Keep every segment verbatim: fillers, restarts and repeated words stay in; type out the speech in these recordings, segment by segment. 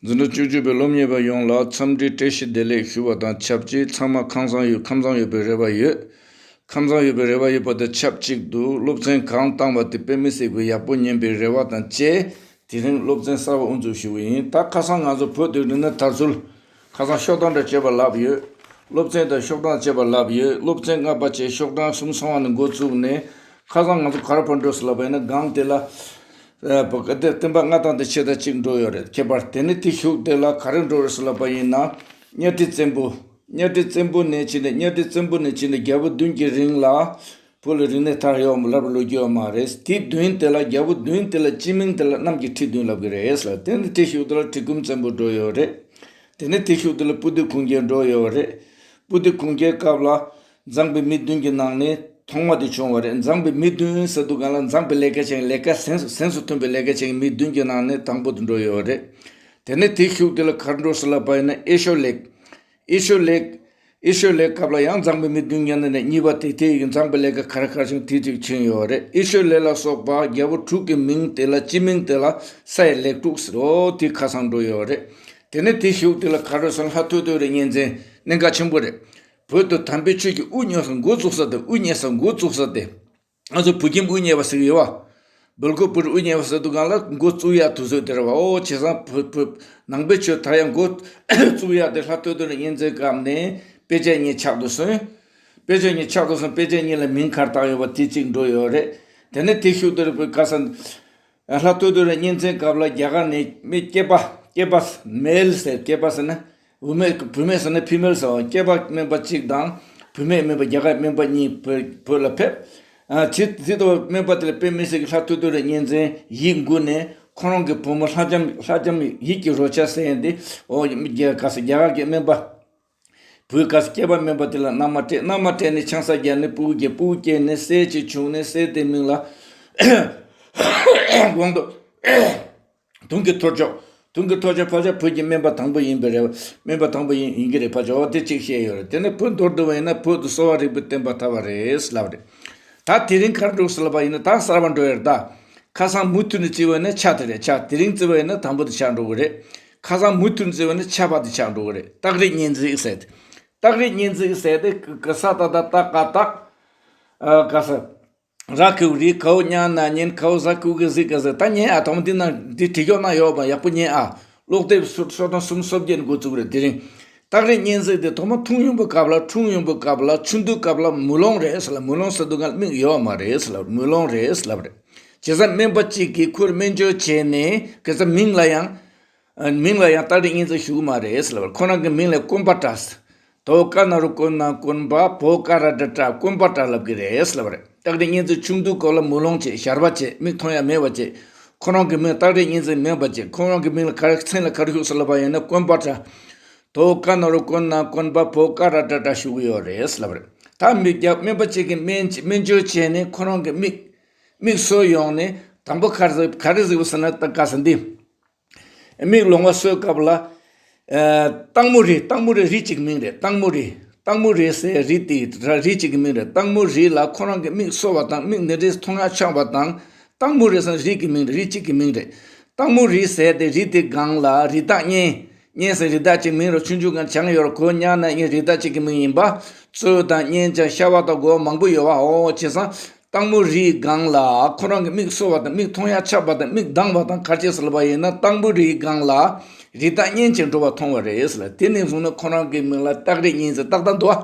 འཛིན་གྲྭ་བཅུ་གཅིག་པའི་སློབ་གཉེར་བ་ཡོངས་ལ་འཚམས་འདྲི་བཀྲ་ཤིས་བདེ་ལེགས་ཞུ་བ་དང་ཆབས་ཅིག་ཚང་མ་ཁམས་བཟང་ཡོད་ཁམས་བཟང་ཡོད་པའི་རེ་བ་ཡོད། ཁམས་བཟང་ཡོད་པའི་རེ་བ་ཡོད་པ་དང་ཆབས་ཅིག་ཏུ་སློབ་ཚན་གང་བཏང་བ་དེ་དཔེ་མི་སྲིད་པའི་ཡག་པོ་ཉན་པའི་རེ་བ་དང་བཅས་དེ་རིང་སློབ་ཚན་གསར་པ་དབུ་འཛུགས་ཞུ་གི་ཡིན། ད་ཁ་སང་ང་ཚོ་བོད་དུ་རིག་གནས་དར་ཚུལ་ཁ་སང་ཤོག་གྲངས་འདྲ་བཅས་པ་ལབ་ཡོད། སློབ་ཚན་དང་ཤོག་གྲངས་བཅས་པ་ལབ་ཡོད། སློབ་ཚན་ལྔ་པ་བཅས་ཤོག་གྲངས་གསུམ་སོང་བ་ནས་འགོ་བཙུགས་ནས་ཁ་སང་ང་ཚོ་ག་རེ་བར་འགྲོ་སོང་ལབ་པ་ཡིན་ན་སྒང་དེ་ལ། ཨ་བ་ག་དེ་སྟོན་པ་ལྔ་དང་དེ་ཕྱེད་དང་གཅིག་འགྲོ་ཡོད་རེད། ཁྱད་པར་དེ་ནི་དེ་གཞུག་དེ་ལ་ག་རེ་འགྲོ་རེད་ཟེར་ལབ་པ་ཡིན་ན། གཉའ་ཁྲི་བཙན་པོ། གཉའ་ཁྲི་བཙན་པོ་ནས་ཕྱིན་ནས་གཉའ་ཁྲི་བཙན་པོ་ནས་ཕྱིན་ནས་རྒྱལ་པོ་བདུན་གྱི་རིང་ལ་བོད་ལ་རིག་གནས་དར་ཡོད་མ་ལབ་ལོ་རྒྱུས་ཡོད་མ་རེད། དེ་བདུན་དེ་ལ་རྒྱལ་པོ་བདུན་དེ་ལ་སྤྱི་མིང་དེ་ལ་གནམ་གྱི་ཁྲི་བདུན་ལབ་ཀྱི་རེད་ལ། དེ་ནི་དེ་གཞུག་དེ་ལ་གྲི་གུམ་བཙན་པོ་འགྲོ་ཡོད་རེད། དེ་ནི་དེ་གཞུག་དེ་ལ་སྤུ་དུ་གུང་རྒྱལ་འགྲོ་ཡོད་རེད། སྤུ་དུ་གུང་རྒྱལ་སྐབས་ལ། མཛངས་པའི་མི་བདུན་གྱི་ནང་ནས་ཐོག་མ་དེ་བྱུང་བ་རེད། མཛངས་པའི་མི་བདུན་ཟེར་དུས་སྒང་ལ་མཛངས་པའི་ལས་ཀ་བྱེད་མཁན་ལས་ཀ་གཟེངས་གཟེངས་སུ་ཐོན་པའི་ལས་ཀ་བྱེད་མཁན་མི་བདུན་གྱི་ནང་ནས་དང་པོ་དེ་འགྲོ་ཡོད་རེད། དེ་ནས་དེ་གཞུག་དེ་ལ་གར་འགྲོ་ཟེར་ལབ་པ་ཡིན་ན་ཨེ་ཤོ་ལེགས། ཨེ་ཤོ་ལེགས། ཨེ་ཤོ་ལེགས་སྐབས་ལ་ཡང་མཛངས་པའི་མི་བདུན་གྱི་ནང་ནས་གཉིས་པ་དེ་དེ་ཡི་མཛངས་པའི་ལས་ཀ་ག་རེ་ག་རེ་བྱུང་དེ་གཅིག་ཕྱིན་ཡོད་རེད། ཨེ་ཤོ་ལེགས་ལ་སོགས་པ་རྒྱལ་པོ་དྲུག་གི་མིང་དེ་ལ་སྤྱི་མིང་དེ་ལ་ས་ཡི་ལེགས་དྲུག་ཟེར་རོ། དེ་ཁ་སང་འགྲོ་ཡོད་རེད། དེ་ནས་དེ་གཞུག་དེ་ལ་ག་རེ་ཟེར་ན་ལྷ་ཐོས་ཐོས་རེ་གཉན་བཙན་གནད་འགག་ཆེན་པོ་རེད། བོད་དུ་དམ་པའི་ཆོས་ཀྱི་དབུ་བརྙེས་ས་འགོ་བཙུགས་ས་དེ་དབུ་བརྙེས་ས་འགོ་བཙུགས་ས་དེ། ང་ཚོ་བོད་ཁྱིམ་དབུ་བརྙེས་པ་ཟེར་གྱི་ཡོད་བ། སྦེལ་ཀོབ་བོད་དབུ་བརྙེས་པ་ཟེར་དུས་སྒང་ལ་འགོ་བཙུགས་ཡ་དུས་ཚོད་དེ་རེད་བ། ཨོ་བྱས་ཙང་བོད་བོད་ནང་པའི་ཆོས་དར་ཡ་འགོ་བཙུགས་ཡ་དེ་ལྷ་ཐོས་ཐོས་རེ་གཉན་བཙན་སྐབས་ནས་དཔེ་ཆ་གཉིས་ཆགས་འདུག་སོང་། དཔེ་ཆ་གཉིས་ཆགས་འདུག་སོང་། དཔེ་ཆ་གཉིས་ལ་མིང་ག་རེ་བཏགས་ཡོད་པ་དེ་གཅིག་འགྲོ་ཡོད་རེད། དེ་ནས་དེ་གཞུག་དེ་རེད་བོད་ཁ་སང་། ལྷ་ཐོས་ཐོས་རེ་གཉན་བཙན་སྐབས་ལ་རྒྱ་གར་ནས་མི་སྐྱེས་པ་སྐྱེས་པ་མེལ་ཟེར་སྐྱེས་པ་ཟེར་ན། བུད་མེད་བུད་མེད་ཟེར་ན་ཕི་མེལ་ཟེར་བ་སྐྱེས་པ་སྨན་པ་གཅིག་དང་བུད་མེད་སྨན་པ་རྒྱ་གར་སྨན་པ་གཉིས་བོད་བོད་ལ་ཕེབས། ཨ་ཇི་ཇི་ལྟ་བུ་སྨན་པ་དེ་ལ་དཔེ་མི་སྲིད་ཀྱི་ལྷ་ཐོས་ཐོས་རེ་གཉན་བཙན་ཡིད་མགུ་ནས་ཁོ་རང་གི་བུ་མོ་ལྷ་ལྕམ་ལྷ་ལྕམ་ཡིད་ཀྱི་རོལ་ཆ་ཟེར་ཡན་དེ་ཨོ་རྒྱ་ག་ས་རྒྱ་གར་གྱི་སྨན་པ། བུའི་སྐབས་སུ་སྐྱེས་པ་སྨན་པ་དེ་ལ་མནའ་མ་སྤྲད། མནའ་མ་སྤྲད་ནས་ཆང་ས་བརྒྱབ་ནས་སྤུ་གུ་སྐྱེས། སྤུ་གུ་སྐྱེས་ནས་སྲས་གཅིག་བྱུང་ནས་སྲས་དེའི་མིང་ལ་དགོངས་དོ། དུང་གི་ཐོར་ཅོག་དུང་གི་ཐོར་ཅོག་ཕལ་ཆེར་བོད་ཀྱི་སྨན་པ་དང་པོ་ཡིན་པའི་རེད། སྨན་པ་དང་པོ་ཡིན་ཡིན་གྱི་རེད། ཕལ་ཆེར་འོ་དེ་གཅིག་བཤད་ཡོད་རེད། དེ་ནས་བོད་མདོར་བསྡུ་བ་ཡིན་ན་བོད་དུ་གསོ་བ་རིག་པའི་བསྟན་པ་དར་བ་རེད་ལབ་རེད། ད་དེ་རིང་ག་རེ་འགྲོ་ཟེར་ལབ་པ་ཡིན་ན་ད་གསར་པ་འགྲོ་ཡ་རེད་ད། ཁ་སང་མུ་མཐུད་ནས་བརྩི་བ་ཡིན་ན་ཆ་དེ་རེད་ཆ། དེ་རིང་བརྩི་བ་ཡིན་ན་དང་པོ་དེ་ཆགས་འགྲོ་གི་རེད། ཁ་སང་མུ་མཐུད་ནས་བརྩི་བ་ཡིན་ན་ཆ་པ་དེ་ཆགས་འགྲོ་གི་རེད། སྟག་རིས་གཉན་གཟིགས་ཟེར་ཏེ། སྟག་རིས་གཉན་གཟིགས་ཟེར་ཏེ་ཀ་ས་ཏ་བཏགས་སྟ་ག་སྟག་ཨ་ག་ས། ར་གི་གུ་རི། གའོ་ཉ་ན་གཉན། གའོ་ཟ་གི་གུ་གི་གཟིགས་ག་ཟིག་ད་ཉན་ཨ། ཐོག་མ་འདི་ན་འདི་བྲིས་ཀྱོག་ན་ཡོད་པ་ཡག་པོ་ཉན་ཨ། ཀློག་དེབ་སོ་སོ་དང་གསུམ་སོ་བརྒྱད་འགོ་བཙུགས་རེད་དེ་རིང་། སྟག་རིས་གཉན་གཟིགས་དེ་ཐོག་མ་འཁྲུངས་ཡོང་པའི་སྐབས་ལ་འཁྲུངས་ཡོང་པའི་སྐབས་ལ་ཆུང་དུས་སྐབས་ལ་མུ་ལོང་རེད་ཟེར་ལ། མུ་ལོང་ཟེར་དུས་སྒང་ལ་མིག་ཡོད་མ་རེད་ཟེར་ལ། མུ་ལོང་རེད་ཟེར་ལབ་རེད། བྱས་ཙང་སྨན་པ་གཅིག་གིས་ཁོར་སྨན་བཅོས་བྱས་ནས་ག་ས་མིང་ལ་ཡང་། མིང་ལ་ཡང་སྟག་རིས་གཉན་གཟིགས་ཞུ་གི་མ་རེད་ཟེར་ལབ་རེད། ཁོ་རང་གི་མིང་ལ་དཀོན་པ་གྲྭ་ཟེར། དོ་ཀ་ན་རོ་ཀོ་ན་དཀོན་པ། བོ་ཀ་ར་བཏགས་བྲ་དཀོན་པ་གྲྭ་ལབ་ཀྱི་རེད་ཟེར་ལབ་རེད། སྟག་རིས་གཉན་གཟིགས་ཆུང་དུས་སྐབས་ལ་མུ་ལོང་བྱས། ཞར་བ་བྱས། མིག་མཐོང་ཡ་མེད་པ་བྱས། ཁོ་རང་གི་མིང་སྟག་རིས་གཉན་གཟིགས་མིན་པ་བྱས། ཁོ་རང་གི་མིང་ལ་ག་རེ་མཚན་ལ་ག་རེ་ཞུགས་ཟེར་ལབ་པ་ཡིན་ན་དཀོན་པ་གྲྭ། དོ་ཀ་ན་རོ་ཀོ་ན་དཀོན་པ། བོ་ཀ་ར་བཏགས་བྲ་ཞུ་གི་ཡོད་རེད་ཟེར་ལབ་རེད། ད་མི་རྒྱ་སྨན་པ་གཅིག་གིས་སྨན་སྨན་བཅོས་བྱས་ནས་ཁོ་རང་གི་མིག་མིག་གསོས་ཡོང་ནས་དང་པོ་ག་རེ་ག་རེ་གཟིགས་པ་ཟེར་ན་ད་ག་ས་འདི། མིག་ལོང་བ་གསོས་སྐབས་ལ། ཨ་སྟག་མོ་རི། སྟག་མོ་རི་རི་གཅིག་མིང་རེད། སྟག་མོ་རི། སྟག་མོ་རི་ཟེར་རི་དེ་ར་རི་གཅིག་གི་མིང་རེད། སྟག་མོ་རི་ལ་ཁོ་རང་གི་མིག་གསོ་བ་དང་མིག་འདི་འདྲས་མཐོང་ཡ་ཆགས་པ་དང་། སྟག་མོ་རི་ཟེར་རི་གི་མིང་རེད། རི་གཅིག་གི་མིང་རེད། སྟག་མོ་རི་ཟེར་དེ་རི་དེ་སྒང་ལ་རི་དྭགས་གཉན། གཉན་ཟེར་རི་དྭགས་གཅིག་མིང་རེད། ཆུང་ཆུང་སྒང་བྱང་ཡོད་རེད། གའོ་ཉ་ན་གཉན་རི་དྭགས་གཅིག་གི་མིང་ཡིན་པ། གཙོད་དང་གཉན་ལྕགས་ཤ་བ་དང་དགོ་མང་པོ་ཡོད་བ། འོ་བྱས་ཙང་། སྟག་མོ་རིའི་སྒང་ལ་ཁོ་རང་གི་མིག་གསོ་བ་དང་མིག་མཐོང་ཡ་ཆགས་པ་དང་མིག་གདངས་པ་དང་ག་རེ་བྱས་ཟེར་ལབ་པ་ཡིན་ན། སྟག་མོ་རིའི་སྒང་ལ་རི་དྭགས་གཉན་གྱིས་འགྲོ་བ་མཐོང་བ་རེད་ཟེར་ལ། དེ་ནས་བཟུང་ནས་ཁོ་རང་གི་མིང་ལ་སྟག་རིས་གཉན་ཟེར་ཏག་ཏག་འདུག་ཨ།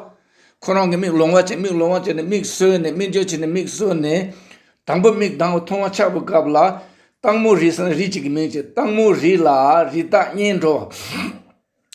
ཁོ་རང་གི་མིག་ལོང་བ་བྱས། མིག་ལོང་བ་བྱས་ནས་མིག་གསོས་ནས་སྨན་བཅོས་བྱས་ནས་མིག་གསོས་ནས། དང་པོ་མིག་གདངས་པ་མཐོང་བ་ཆགས་པའི་སྐབས་ལ། སྟག་མོ་རི་ཟེར་ན་རི་གཅིག་གི་མིང་བྱས། སྟག་མོ་རི་ལ་རི་དྭགས་གཉན་འགྲོ་བ།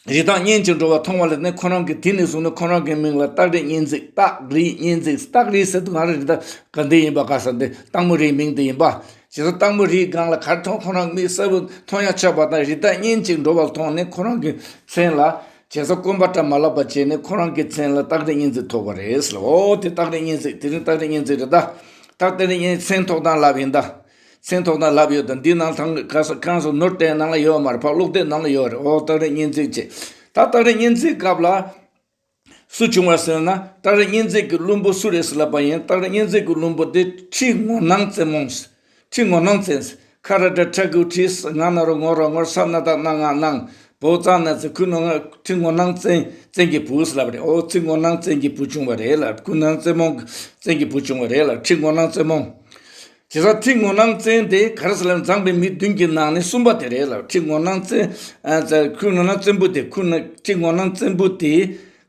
རི་དྭགས་གཉན་གྱིས་འགྲོ་བ་མཐོང་བ་ལ་ནི་ཁོ་རང་གི་དེ་ནས་བཟུང་ནས་ཁོ་རང་གི་མིང་ལ་སྟག་རིས་གཉན་གཟིགས། སྟག་རིས་གཉན་གཟིགས། སྟག་རིས་ཟེར་དུས་ང་རང་རི་དྭགས་ག་འདི་ཡིན་པ་ག་ས་འདི་སྟག་མོ་རིའི་མིང་དེ་ཡིན་པ། བྱས་ཙང་སྟག་མོ་རིའི་སྒང་ལ་གར་མཐོང་ཁོ་རང་མིག་གསལ་པོ་མཐོང་ཡ་ཆགས་པ་དང་རི་དྭགས་གཉན་གྱིས་འགྲོ་བ་མཐོང་ནས་ཁོ་རང་གི་མཚན་ལ་བྱས་ཙང་དཀོན་པ་གྲྭ་མ་ལབ་པ་བྱས་ནས་ཁོ་རང་གི་མཚན་ལ་སྟག་རིས་གཉན་གཟིགས་ཐོགས་པ་རེད་ཟེར། འོ་དེ་སྟག་རིས་གཉན་གཟིགས། དེ་རིང་སྟག་རིས་གཉན་གཟིགས་རེད་ད། ད་སྟག་རིས་གཉན་མཚན་ཐོགས་སྟངས་ལབ་ཡིན་ད། མཚན་ཐོགས་སྟངས་ལབ་ཡོད་དང་འདི་ནང་ཐང་ག་ས་ཁང་སོ་ནོར་བསྟན་ནང་ལ་ཡོད་མ་རེད། ཕར་ཀློག་དེབ་ནང་ལ་ཡོད་རེད། འོ་སྟག་རིས་གཉན་གཟིགས་བྱས། ད་སྟག་རིས་གཉན་གཟིགས་སྐབས་ལ་སུ་བྱུང་བ་ཟེར་ན་སྟག་རིས་གཉན་གཟིགས་ཀྱི་བློན་པོ་སུ་རེད་ཟེར་ལབ་པ་ཡིན། སྟག་རིས་གཉན་གཟིགས་ཀྱི་བློན་པོ་དེ་ཁྲི་ངོ་ནང་བཙན་མོ། ཁྲི་ངོ་ནང་བཙན། ཁ་ར་སྒྲ་ཁྲ་གུ་ཁྲིས། ང་ན་རོ་ངོ་རོ་ངོར། ས་ན་བཏགས་སྣ་ང་སྣང་། བོ་ཙ་ན་ཙི། ཁུ་ནོ་ང་། ཁྲི་ངོ་ནང་བཙན། བཙན་གྱི་བུ་ཟེར་ལབ་པ་རེད། ཨོ་ཁྲི་ངོ་ནང་བཙན་གྱི་བུ་བྱུང་བ་རེད་ལབ། ཁུ་ནང་བཙན་མོ་བཙན་གྱི་བུ་བྱུང་བ་རེད་ལབ། ཁྲི་ངོ་ནང་བཙན་མོ། དེ་ས་ཁྲི་ངོ་ནང་བཙན་དེ་ག་རེ་ཟེར་ལབ་ན་མཛངས་པའི་མི་བདུན་གྱི་ནང་ནས་གསུམ་པ་དེ་རེད་ལབ། ཁྲི་ངོ་ནང་བཙན། ཨ་ཙ་ཁུ་ངོ་ནང་བཙན་བུ་དེ་ཁུ་ན་ཁྲི་ངོ་ནང་བཙན་བུ་དེ་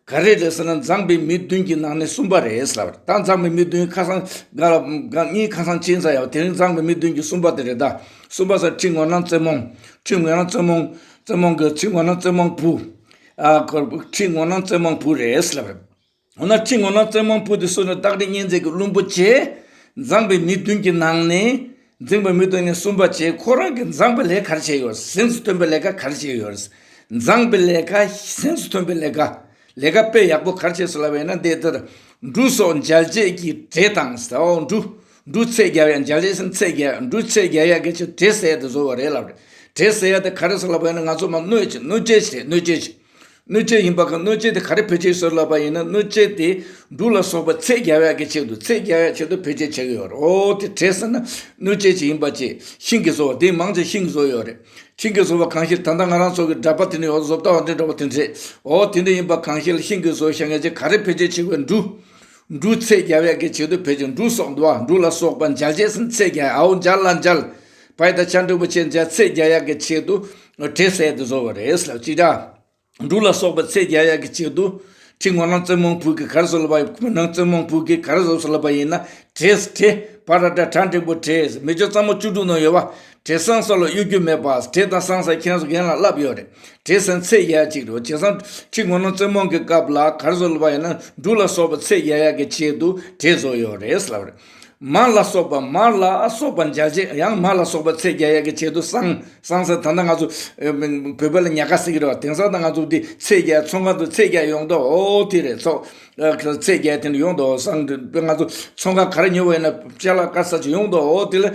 ག་རེ་རེད་ཟེར་ན་མཛངས་པའི་མི་བདུན་གྱི་ནང་ནས་གསུམ་པ་རེད་ཟེར་ལབ། ད་མཛངས་པའི་མི་བདུན་ཁ་སང་ག་ལ་ག་གཉིས་ཁ་སང་ཕྱིན་ཚར་ཡོད། དེ་རིང་མཛངས་པའི་མི་བདུན་གྱི་གསུམ་པ་དེ་རེད། ད་གསུམ་པ་ཟེར་ཁྲི་ངོ་ནང་བཙན་མོ། ཁྲི་ངོ་ནང་བཙན་མོ། བཙན་མོ་གི་ཁྲི་ངོ་ནང་བཙན་མོ་བུ། ཨ་ཁོ་ཁྲི་ངོ་ནང་བཙན་མོ་བུ་རེད་ཟེར་ལབ། འོ་ན་ཁྲི་ངོ་ནང་བཙན་མོ་བུ་དེ་སུ་ནི་སྟག་རི་གཉན་བཙན་གྱི་བློན་པོ་བྱས། མཛངས་པའི་མི་བདུན་གྱི་ནང་ནས། མཛངས་པའི་མི་བདུན་ནས་གསུམ་པ་བྱས། ཁོ་རང་གི་མཛངས་པའི་ལས་ག་རེ་བྱས་ཡོད། གཟེངས་སུ་ཐོན་པའི་ལས་ཀ་ག་རེ་བྱས་ཡོད། མཛངས་པའི་ལས་ཀ་གཟེངས་སུ་ཐོན་པའི་ལས་ཀ། ལས་ཀ་དཔེ་ཡག་པོ་ག་རེ་བྱས་སོང་ལབ་པ་ཡིན་ན་འདི་ལྟར། འབྲུ་སོགས་འཇལ་བྱེད་ཀྱི་བྲེ་དང་ཟེར། འོ་འབྲུ། འབྲུ་ཚད་རྒྱབ་ཡ། འཇལ་བྱེད་ཟེར་ན་ཚད་རྒྱབ་ཡ། འབྲུ་ཚད་རྒྱབ་ཡ་གི་ཆེད་བྲེ་ཟེར་ཡ་དེ་བཟོ་བ་རེད་ལབ་རེད། བྲེ་ཟེར་ཡ་དེ་ག་རེ་ཟེར་ལབ་པ་ཡིན་ན་ང་ཚོ་མ་སྣོད་ཀྱི་སྣོད་ཆས་ཤིག་རེད། སྣོད་ཆས་ཤིག་སྣོད་ཆས་ཡིན་པ་ག་སྣོད་ཆས་དེ་ག་རེ་བེད་སྤྱོད་བཟོ་ལབ་པ་ཡིན་ན་སྣོད་ཆས་དེ་འབྲུ་ལ་སོགས་པ་ཚད་རྒྱབ་ཡག་གི་ཆེད་དུ་ཚད་རྒྱབ་ཡག་ཆེད་དུ་བེད་སྤྱོད་བྱེད་ཀྱི་ཡོད་རེད། ཨོ་དེ་བྲེ་ཟེར་ན་སྣོད་ཆས་ཅིག་ཡིན་པ་ཅིག་ཤིང་གིས་བཟོ་བ་དེ་མང་ཆེ་ཤིང་གིས་བཟོ་ཡོད་རེད། ཤིང་གིས་བཟོ་བ་གང་ཞིག་ད་ལྟ་ང་རང་ཚོ་གི་འདྲ་པར་དེ་ནས་ཡོད་བཟོ་ལྟ་བ་འདྲ་འདྲ་པོ་དེ་འདྲས། ཨོ་དེ་འདྲ་ཡིན་པ་གང་ཞིག་ལ་ཤིང་གིས་བཟོ་བཞག་མཁན་ཅིག་ག་རེ་བེད་སྤྱོད་བྱེད་དགོས། འབྲུ། འབྲུ་ཚད་རྒྱབ་ཡག་གི་ཆེད་དུ་བེད་སྤྱོད། འབྲུ་སོགས་འདུ་བ་འབྲུ་ལ་སོགས་པ་འཇལ་བྱེད་ཟེར་ན་ཚད་རྒྱབ་ཡག་ཨོ་འཇལ་ལ་འཇལ། བ་ཡ་བཏགས་བྱ་འགྲེང་བུ་བྱས་འཇལ། ཚད་རྒྱབ་ཡག་གི་ཆེད་དུ་བྲེ་ཟེར་དེ་བཟོ་བ་རེད་ལབ་ཅི་འདྲ། འབྲུ་ལ་སོགས་པ་ཚད་རྒྱག་ཡག་གི་ཆེད་དུ། ཁྲི་ངོ་ནང་བཙན་མོ་བུ་གིས་ག་རེ་བཟོ་ལབ་པ་ཡིན། ཁྲི་ངོ་ནང་བཙན་མོ་བུ་གིས་ག་རེ་བཟོས་སོང་ལབ་པ་ཡིན་ན། བྲེ། བྲེ། བ་ར་བཏགས་བྲ་འགྲེང་བུ་བྲེ། མི་ཆོས་གཙང་མ་བཅུ་དྲུག་ནང་ཡོད་པ། བྲེ་སྲང་ས་ལ་གཡོ་སྒྱུ་མེད་པ། བྲེ་དང་སྲང་ས་ཁྱེད་རང་ཚོ་རྒན་ལགས་ལབ་ཡོད་རེད། བྲེ་ཟེར་ན་ཚད་རྒྱག་ཡག་ཅིག་རེད། བྱས་ཙང་ཁྲི་ངོ་ནང་བཙན་མོ་གི་སྐབས་ལ་ག་རེ་བཟོས་ལབ་པ་ཡིན་ན། འབྲུ་ལ་སོགས་པ་ཚད་རྒྱག་ཡག་གི་ཆེད་དུ་བྲེ་བཟོས་ཡོད་རེད་ལབ་རེད། མ་ལ་སོགས་པ། མ་ལ་སོགས་པ་འཇལ་བྱེད། ཡང་མ་ལ་སོགས་པ་ཚད་རྒྱག་ཡག་གི་ཆེད་དུ་སྲང་། སྲང་ཟེར་ད་ལྟ་ང་ཚོ་ཨ་བོད་པ་ལ་ཉག་ག་ཟེར་གྱི་རེད་བ། དེང་སང་ད་ང་ཚོ་འདི་ཚད་རྒྱག་ཚོང་ཁང་དུ་ཚད་རྒྱག་ཡོང་དུས་ཨོ་དེ་རེད། ཚོགས་ཨ་ཚད་རྒྱག་དེ་འདྲ་ཡོང་དུས་སྲང་དེ་ང་ཚོ་ཚོང་ཁང་ག་རེ་ཉོ་བ་ཡིན་ན་ཅ་ལག་དཀར་ས་ཅིག་ཡོང་དུས་ཨོ་དེ་ལ་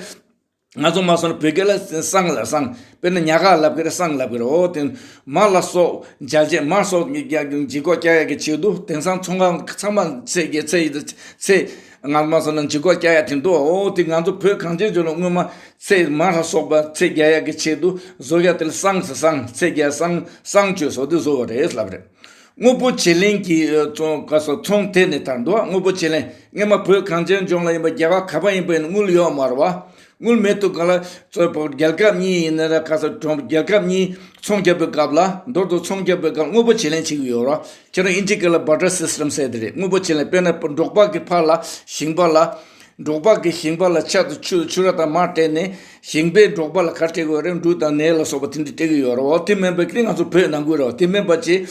ང་ཚོ་མ་སོང་ན་བོད་སྐད་ལ་སྲང་ལ་སྲང་། དཔེར་ན་ཉག་ག་ལབ་ཀྱི་རེད། སྲང་ལབ་ཀྱི་རེད། ཨོ་དེ་མ་ལ་སོགས་འཇལ་བྱེད། མ་སོགས་ཀྱི་ལྗིད་ཁོག་རྒྱག་ཡག་གི་ཆེད་དུ་དེང་སང་ཚོང་ཁང་ཚང་མ་ཚད་རྒྱག་ཚད་ཡིན་ཚད། ང་མ་སོང་ན་ལྗིད་ཁོག་རྒྱག་ཡག་དེ་འདུག་ཨོ་དེ་ང་ཚོ་བོད་གངས་ཅན་ལྗོངས་ལ་སྔོན་མ་ཚད་མ་ལ་སོགས་པ་ཚད་རྒྱག་ཡག་གི་ཆེད་དུ་བཟོ་ཡག་དེ་ལ་སྲང་ཟེར། སྲང་། ཚད་རྒྱག་སྲང་སྲང་བཅོས་སོགས་དེ་བཟོ་བ་རེད་ལབ་རེད། དངོས་པོ་བྱེད་ལེན་གྱི་ཚོང་ག་སོགས་ཚོང་དེ་ནས་དར་འདུག་དངོས་པོ་བྱེད་ལེན་སྔོན་མ་བོད་གངས་ཅན་ལྗོངས་ལ་ཡིན་པ་རྒྱ་གར་ག་པར་ཡིན་པ་ཡིན་ན་དངུལ་ཡོད་མ་རེད་བ། དངུལ་མེད་དུས་གང་ལ་ཚོ་བོད་རྒྱལ་ཁབ་གཉིས་ཡིན་ན་ར་ག་ས་གྲོང་རྒྱལ་ཁབ་གཉིས་ཚོང་རྒྱག་པའི་སྐབས་ལ་མདོར་དུ་ཚོང་རྒྱག་པའི་སྐབས་དངོས་པོ་བྱེད་ལེན་བྱེད་ཀྱི་ཡོད་ར། ཁྱེད་རང་ཨིན་ཇི་སྐད་ལ་barter system ཟེར་དེ་རེད། དངོས་པོ་བྱེད་ལེན་དཔེར་ན་འབྲོག་པ་གི་ཕར་ལ་ཞིང་པ་ལ། འབྲོག་པ་གི་ཞིང་པ་ལ་ཆར་དང་ཆུ་ཆུ་ར་དང་མར་སྤྲད་ནས་ཞིང་པས་འབྲོག་པ་ལ་ག་རེ་སྤྲད་ཀྱི་ཡོད་རེད། འབྲུ་དང་ནས་ལ་སོགས་པ་དེ་འདྲ་སྤྲད་ཀྱི་ཡོད་རེད། འོ་དེ་མིན་པ་ཀྱི་ང་ཚོ་བོད་ནང་ཁུལ་རེད། དེ་མིན་པ་ཅིག་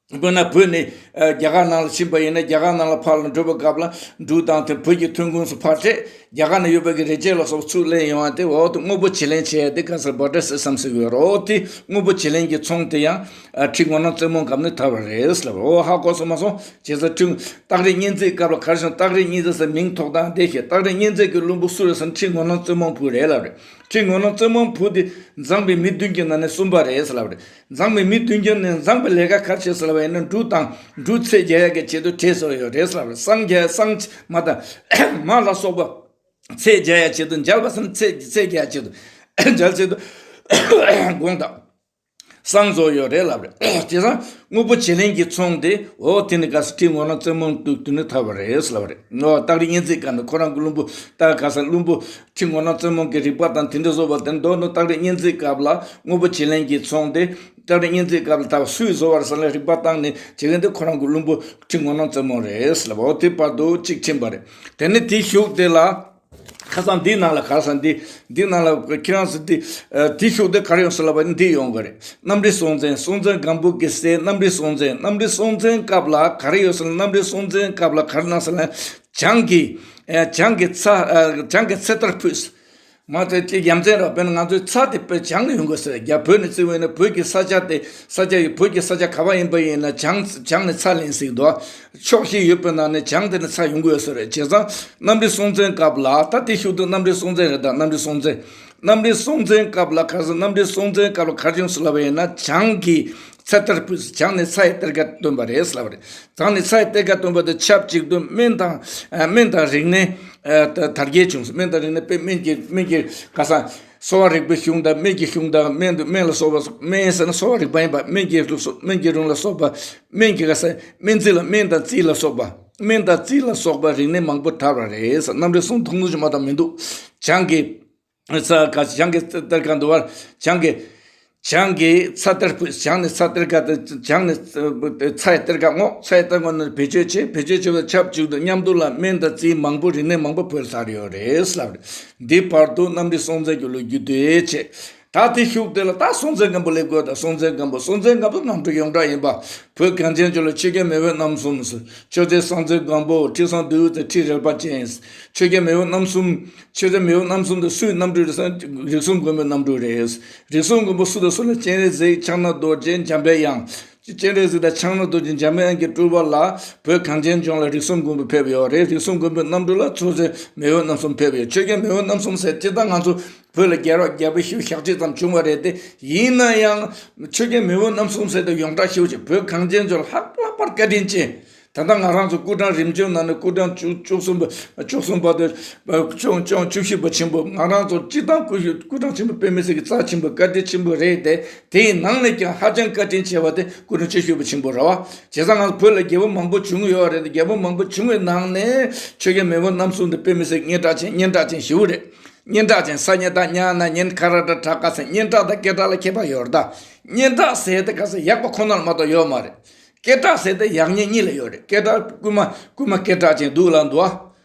དཔེར་ན་བོད་ནས་ཨ་རྒྱ་གར་ནང་ལ་ཕྱིན་པ་ཡིན་ན་རྒྱ་གར་ནང་ལ་ཕར་ལ་འགྲོ་བའི་སྐབས་ལ་འབྲུ་དང་དེ་བོད་ཀྱི་ཐོན་ཁུངས་སུ་ཕར་སྤྲད། རྒྱ་གར་ནང་ཡོད་པའི་གི་རས་ཆས་ལ་སོགས་ཚུར་ལེན་ཡོང་བ་དེ་འོ་དེ་དངོས་པོ་བྱེད་ལེན་བྱེད་ཡ་དེ་ག་ས་barter system ཟེར་གྱི་ཡོད་རེད། འོ་དེ་དངོས་པོ་བྱེད་ལེན་གྱི་ཚོང་དེ་ཡང་ཨ་ཁྲི་ངོ་ནང་བཙན་མོ་སྐབས་ནས་དར་བ་རེད་ལབ་རེད། འོ་ཧ་གོ་སོང་མ་སོང་། བྱས་ཙང་ཁྲི་སྟག་རི་གཉན་བཙན་སྐབས་ལ་ག་རེ་བྱུང་། སྟག་རི་གཉན་བཙན་ཟེར་མིང་ཐོགས་སྟངས་དེ་བཤད། སྟག་རི་གཉན་བཙན་གྱི་བློན་པོ་སུ་རེད་ཟེར་ན་ཁྲི་ངོ་ནང་བཙན་མོ་བུ་རེད་ལབ་རེད། ཁྲི་ངོ་ནང་བཙན་མོ་བུ་དེ་མཛངས་པའི་མི་བདུན་གྱི་ནང་ནས་གསུམ་པ་རེད་ཟེར་ལབ་རེད། མཛངས་པའི་མི་བདུན་གྱི་ནང་ནས་མཛངས་པའི་ལས་ཀ་ག་རེ་བྱས་ཟེར་ལབ་པ་ཡིན་ན་འབྲུ་དང་འབྲུ་ཚད་རྒྱག་ཡག་གི་ཆེད་དུ་བྲེ་བཟོས་ཡོད་རེད་ཟེར་ལབ་རེད། སྲང་རྒྱག་སྲང་མ་དང་མ་ལ་སོགས་པ་ཚད་རྒྱག་ཡག་ཆེད་དུ་འཇལ་བ་ཟེར་ན་ཚད་ཚད་རྒྱག་ཡག་ཆེད་དུ་འཇལ་ཆེད་དུ་དགོངས་དག་སྲང་བཟོས་ཡོད་རེད་ལབ་རེད། བྱས་ཙང་དངོས་པོ་བྱེད་ལེན་གྱི་ཚོང་དེ་འོ་དེ་ནི་ག་ས་ཁྲི་ངོ་ནང་བཙན་མོ་དུ་དུ་ནི་ཐར་བ་རེད་ལབ་རེད། འོ་སྟག་རི་གཉན་བཙན་སྐབས་ནས་ཁོ་རང་གི་བློན་པོ་ད་ག་ས་བློན་པོ་ཁྲི་ངོ་ནང་བཙན་མོ་གི་རིག་པ་དང་དེ་འདྲ་བཟོ་བ་དེ་མདོར་ན་སྟག་རི་གཉན་བཙན་སྐབས་ལ་དངོས་པོ་བྱེད་ལེན་གྱི་ཚོང་དེ་སྟག་རི་གཉན་བཙན་སྐབས་ལ་ད་སུས་བཟོ་བར་ས་ལ་རིག་པ་བཏང་ནས་བྱེད་མཁན་དེ་ཁོ་རང་གི་བློན་པོ་ཁྲི་ངོ་ནང་བཙན་མོ་རེད་ལབ། འོ་དེ་བར་དུ་གཅིག་ཕྱིན་པ་རེད། དེ་ནས་དེའི་གཞུག་དེ་ལ། ཁ་སང་འདིའི་ནང་ལ་ག་ས་འདི་འདིའི་ནང་ལ་ཁྱེད་རང་ཚོ་འདི་ཨ་འདི་ཤུགས་དེ་ག་རེ་ཡོང་ས་ལབ་པ་འདི་ཡོང་གི་རེད། གནམ་རི་སྲོང་བཙན། སྲོང་བཙན་སྒམ་པོ་གི་སྲས་གནམ་རི་སྲོང་བཙན། གནམ་རི་སྲོང་བཙན་སྐབས་ལ་ག་རེ་ཡོད་ས་ལ། གནམ་རི་སྲོང་བཙན་སྐབས་ལ་ག་རེ་གནང་ས་ལ། བྱང་གི་ཨ་བྱང་གི་ཚ་ཨ་བྱང་གི་ཚེ་ཐར་ཕུལ། མ་དེ་ཅིག་ཡ་མཚན་ར། དཔེར་ན་ང་ཚོའི་ཚྭ་དེ་དཔེ་བྱང་ནས་ཡོང་དགོས་ཟེར། རྒྱ་བོད་ནས་བརྩི་བ་ཡིན་ན་བོད་ཀྱི་ས་ཆ་དེ་ས་ཆ་ཡི་བོད་ཀྱི་ས་ཆ་ག་པར་ཡིན་པ་ཡིན་ན་བྱང་བྱང་ནས་ཚྭ་ལེན་སྲིད་འདུག་ཕྱོགས་བཞི་ཡོད་པའི་ནང་ནས་བྱང་དེ་ནས་ཚྭ་ཡོང་གི་ཡོད་ས་རེད། བྱས་ཙང་གནམ་རི་སྲོང་བཙན་སྐབས་ལ་ད་དེ་ཤུགས་དུ་གནམ་རི་སྲོང་བཙན་རེད། ད་གནམ་རི་སྲོང་བཙན། གནམ་རི་སྲོང་བཙན་སྐབས་ལ་ག་ས་གནམ་རི་སྲོང་བཙན་སྐབས་ལ་ག་རེ་བྱུང་སོང་ལབ་པ་ཡིན་ན་བྱང་གི་ཚེ་ཐར་ཕུལ། བྱང་ནས་ཚྭ་ཡི་གཏེར་ཁ་བཏོན་པ་རེད་ལབ་པ་རེད། བྱང་ནས་ཚྭ་ཡི་གཏེར་ཁ་བཏོན་པ་དང་ཆབས་ཅིག་ཏུ་སྨན་དང་ཨ་སྨན་དང་རིག་གནས་ཨ་དར་རྒྱས་བྱུང་སོང་། སྨན་དང་རིག་གནས་དཔེ་སྨན་གྱི་སྨན་གྱི་ག་ས། གསོ་བ་རིག་པའི་གཞུང་དང་སྨན་གྱི་གཞུང་དང་སྨན་དུ་སྨན་ལ་སོགས་པ། སྨན་ཟེར་ན་གསོ་བ་རིག་པ་ཡིན་པ། སྨན་གྱི་སྨན་གྱི་རིགས་ལ་སོགས་པ། སྨན་གྱི་ག་ས་སྨན་རྩིས་ལ། སྨན་དང་རྩིས་ལ་སོགས་པ། སྨན་དང་རྩིས་ལ་སོགས་པ་རིག་གནས་མང་པོ་དར་བ་རེད། རྣམ་འགྲེལ་གསུང་ཐུང་ཐུང་ཞིག་མ་གཏོགས་མི་འདུག་བྱང་གི་ས་ག་བྱང་གི་གཏེར་ཁ་འདུལ་བ། བྱང་གི་བྱང་གི་ཚ་གཏེར་བུ། བྱང་ནས་ཚ་གཏེར་ཁ་དང་། བྱང་ནས་ཚ་ཡི་གཏེར་ཁ་སྔོག་ཚ་ཡི་གཏེར་སྔོག་ནས་བེད་སྤྱོད་བྱེད། བེད་སྤྱོད་བྱེད་པ་ཆབས་ཅིག་ཏུ་མཉམ་དུ་ལ་སྨན་དང་རྩིས་མང་པོ་རིག་གནས་མང་པོ་བོད་ལ་དར་ཡོད་རེད་ལབ་རེད། འདི་བར་དུ་རྣམ་འགྲེལ་སྲོང་བཙན་སྒམ་པོ་ལོ་རྒྱུས་དེ་བྱས། ད་དེ་ཤུགས་དེ་ལ་ད་སྲོང་བཙན་སྒམ་པོ་སླེབས་དགོས། ད་སྲོང་བཙན་སྒམ་པོ། སྲོང་བཙན་སྒམ་པོ་ནང་དུ་ཡོངས་གྲགས་ཡིན་པ། བོད་གངས་ཅན་ལྗོངས་ལ་ཆོས་རྒྱལ་མེས་དབོན་རྣམ་གསུམ། ཆོས་རྒྱལ་སྲོང་བཙན་སྒམ་པོ། ཁྲི་སྲོང་ལྡེའུ་བཙན། ཁྲི་རལ་པ་ཅན། ཆོས་རྒྱལ་མེས་དབོན་རྣམ་གསུམ། ཆོས་རྒྱལ་མེས་དབོན་རྣམ་གསུམ་དེ་སུའི་རྣམ་སྤྲུལ་རེད་ཟེར་ན། རིགས་གསུམ་མགོན་པོའི་རྣམ་སྤྲུལ་རེད། རིགས་གསུམ་མགོན་པོ་སུ་དང་སུ་ལ། སྤྱན་རས་གཟིགས། ཕྱག་ན་རྡོ་རྗེ། འཇམ་པའི་དབྱངས། སྤྱན་རས་གཟིགས་དང་ཕྱག་ན་རྡོ་རྗེ། འཇམ་པའི་དབྱངས་ཀྱི་སྤྲུལ་པ་ལ་བོད་གངས་ཅན་ལྗོངས་ལ་རིགས་གསུམ་མགོན་པོ་ཕེབས་ཡོད་རེད། རིགས་གསུམ་མགོན་པོའི་རྣམ་སྤྲུལ་ལ་ཆོས་རྒྱལ་མེས་དབོན་རྣམ་གསུམ་ཕེབས་ཡོད། ཆོས་རྒྱལ་མེས་དབོན་རྣམ་གསུམ་ཟེར་སྤྱིར་བཏང་ང་ཚོ་བོད་ལ་རྒྱལ་རབས་རྒྱལ་པོ་ཞེ་པོ་ཞག་གཅིག་ཙམ་བྱུང་བ་རེད་དེ། ཡིན་ན་ཡང་ཆོས་རྒྱལ་མེས་དབོན་རྣམ་གསུམ་ཟེར་དེ་ཡོངས་གྲགས་ཞེ་པོ་ཅིག་བོད་གངས་ཅན་ལྗོངས་ལ་ལྷག་ལྷག་པར་བཀའ་དྲིན་ཅན། ད་ལྟ་ང་རང་ཚོ་སྐུ་ཕྲེང་རིམ་བྱོན་ནང་ནས་སྐུ་ཕྲེང་བཅུ་བཅུ་གསུམ་པ། བཅུ་གསུམ་པ་དེ། བཅུ་བཅུ་བཅུ་བཞི་པ་ཆེན་པོ། ང་རང་ཚོ་སྤྱིར་བཏང་སྐུ་སྐུ་ཕྲེང་ཆེན་པོ་དཔེ་མི་སྲིད་ཀྱི་རྩ་ཆེན་པོ་བཀའ་དྲིན་ཆེན་པོ་རེད་དེ། དེའི་ནང་ནས་ཀྱང་ཧ་ཅང་བཀའ་དྲིན་ཆེ་བ་དེ་སྐུ་ཕྲེང་བཅུ་བཞི་པ་ཆེན་པོ་རེད་བ། བྱས་ཙང་ང་ཚོ་བོད་ལ་རྒྱལ་པོ་མང་པོ་བྱུང་ཡོད་རེད་དེ། རྒྱལ་པོ་མང་པོ་བྱུང་བའི་ནང་ནས་ཆོས་རྒྱལ་མེས་དབོན་རྣམ་གསུམ་དེ་དཔེ་མི་སྲིད་སྙན་གྲགས་ཅན། སྙན་གྲགས་ཅན་ཞེ་པོ་རེད། སྙན་གྲགས་ཅན། ས་སྙེ་ད་སྙ་ན་སྙན། ཁ་ར་ཏ་ཏྲ་ཀ་ས། སྙན་གྲགས་དང་སྐད་གྲགས་ལ་ཁྱད་པར་ཡོད་རེད་ད། སྙན་གྲགས་ཟེར་དེ་ག་ས་ཡག་པ་ཁོ་ན་ལ་མ་གཏོགས་ཡོད་མ་རེད། སྐད་གྲགས་ཟེར་དེ་ཡག་ཉེས་གཉིས་ལ་ཡོད་རེད། སྐད་གྲགས་རྐུན་མ་རྐུན་མ་སྐད་གྲགས་ཅན་སྡུག་ལ་འདུག་ཨ།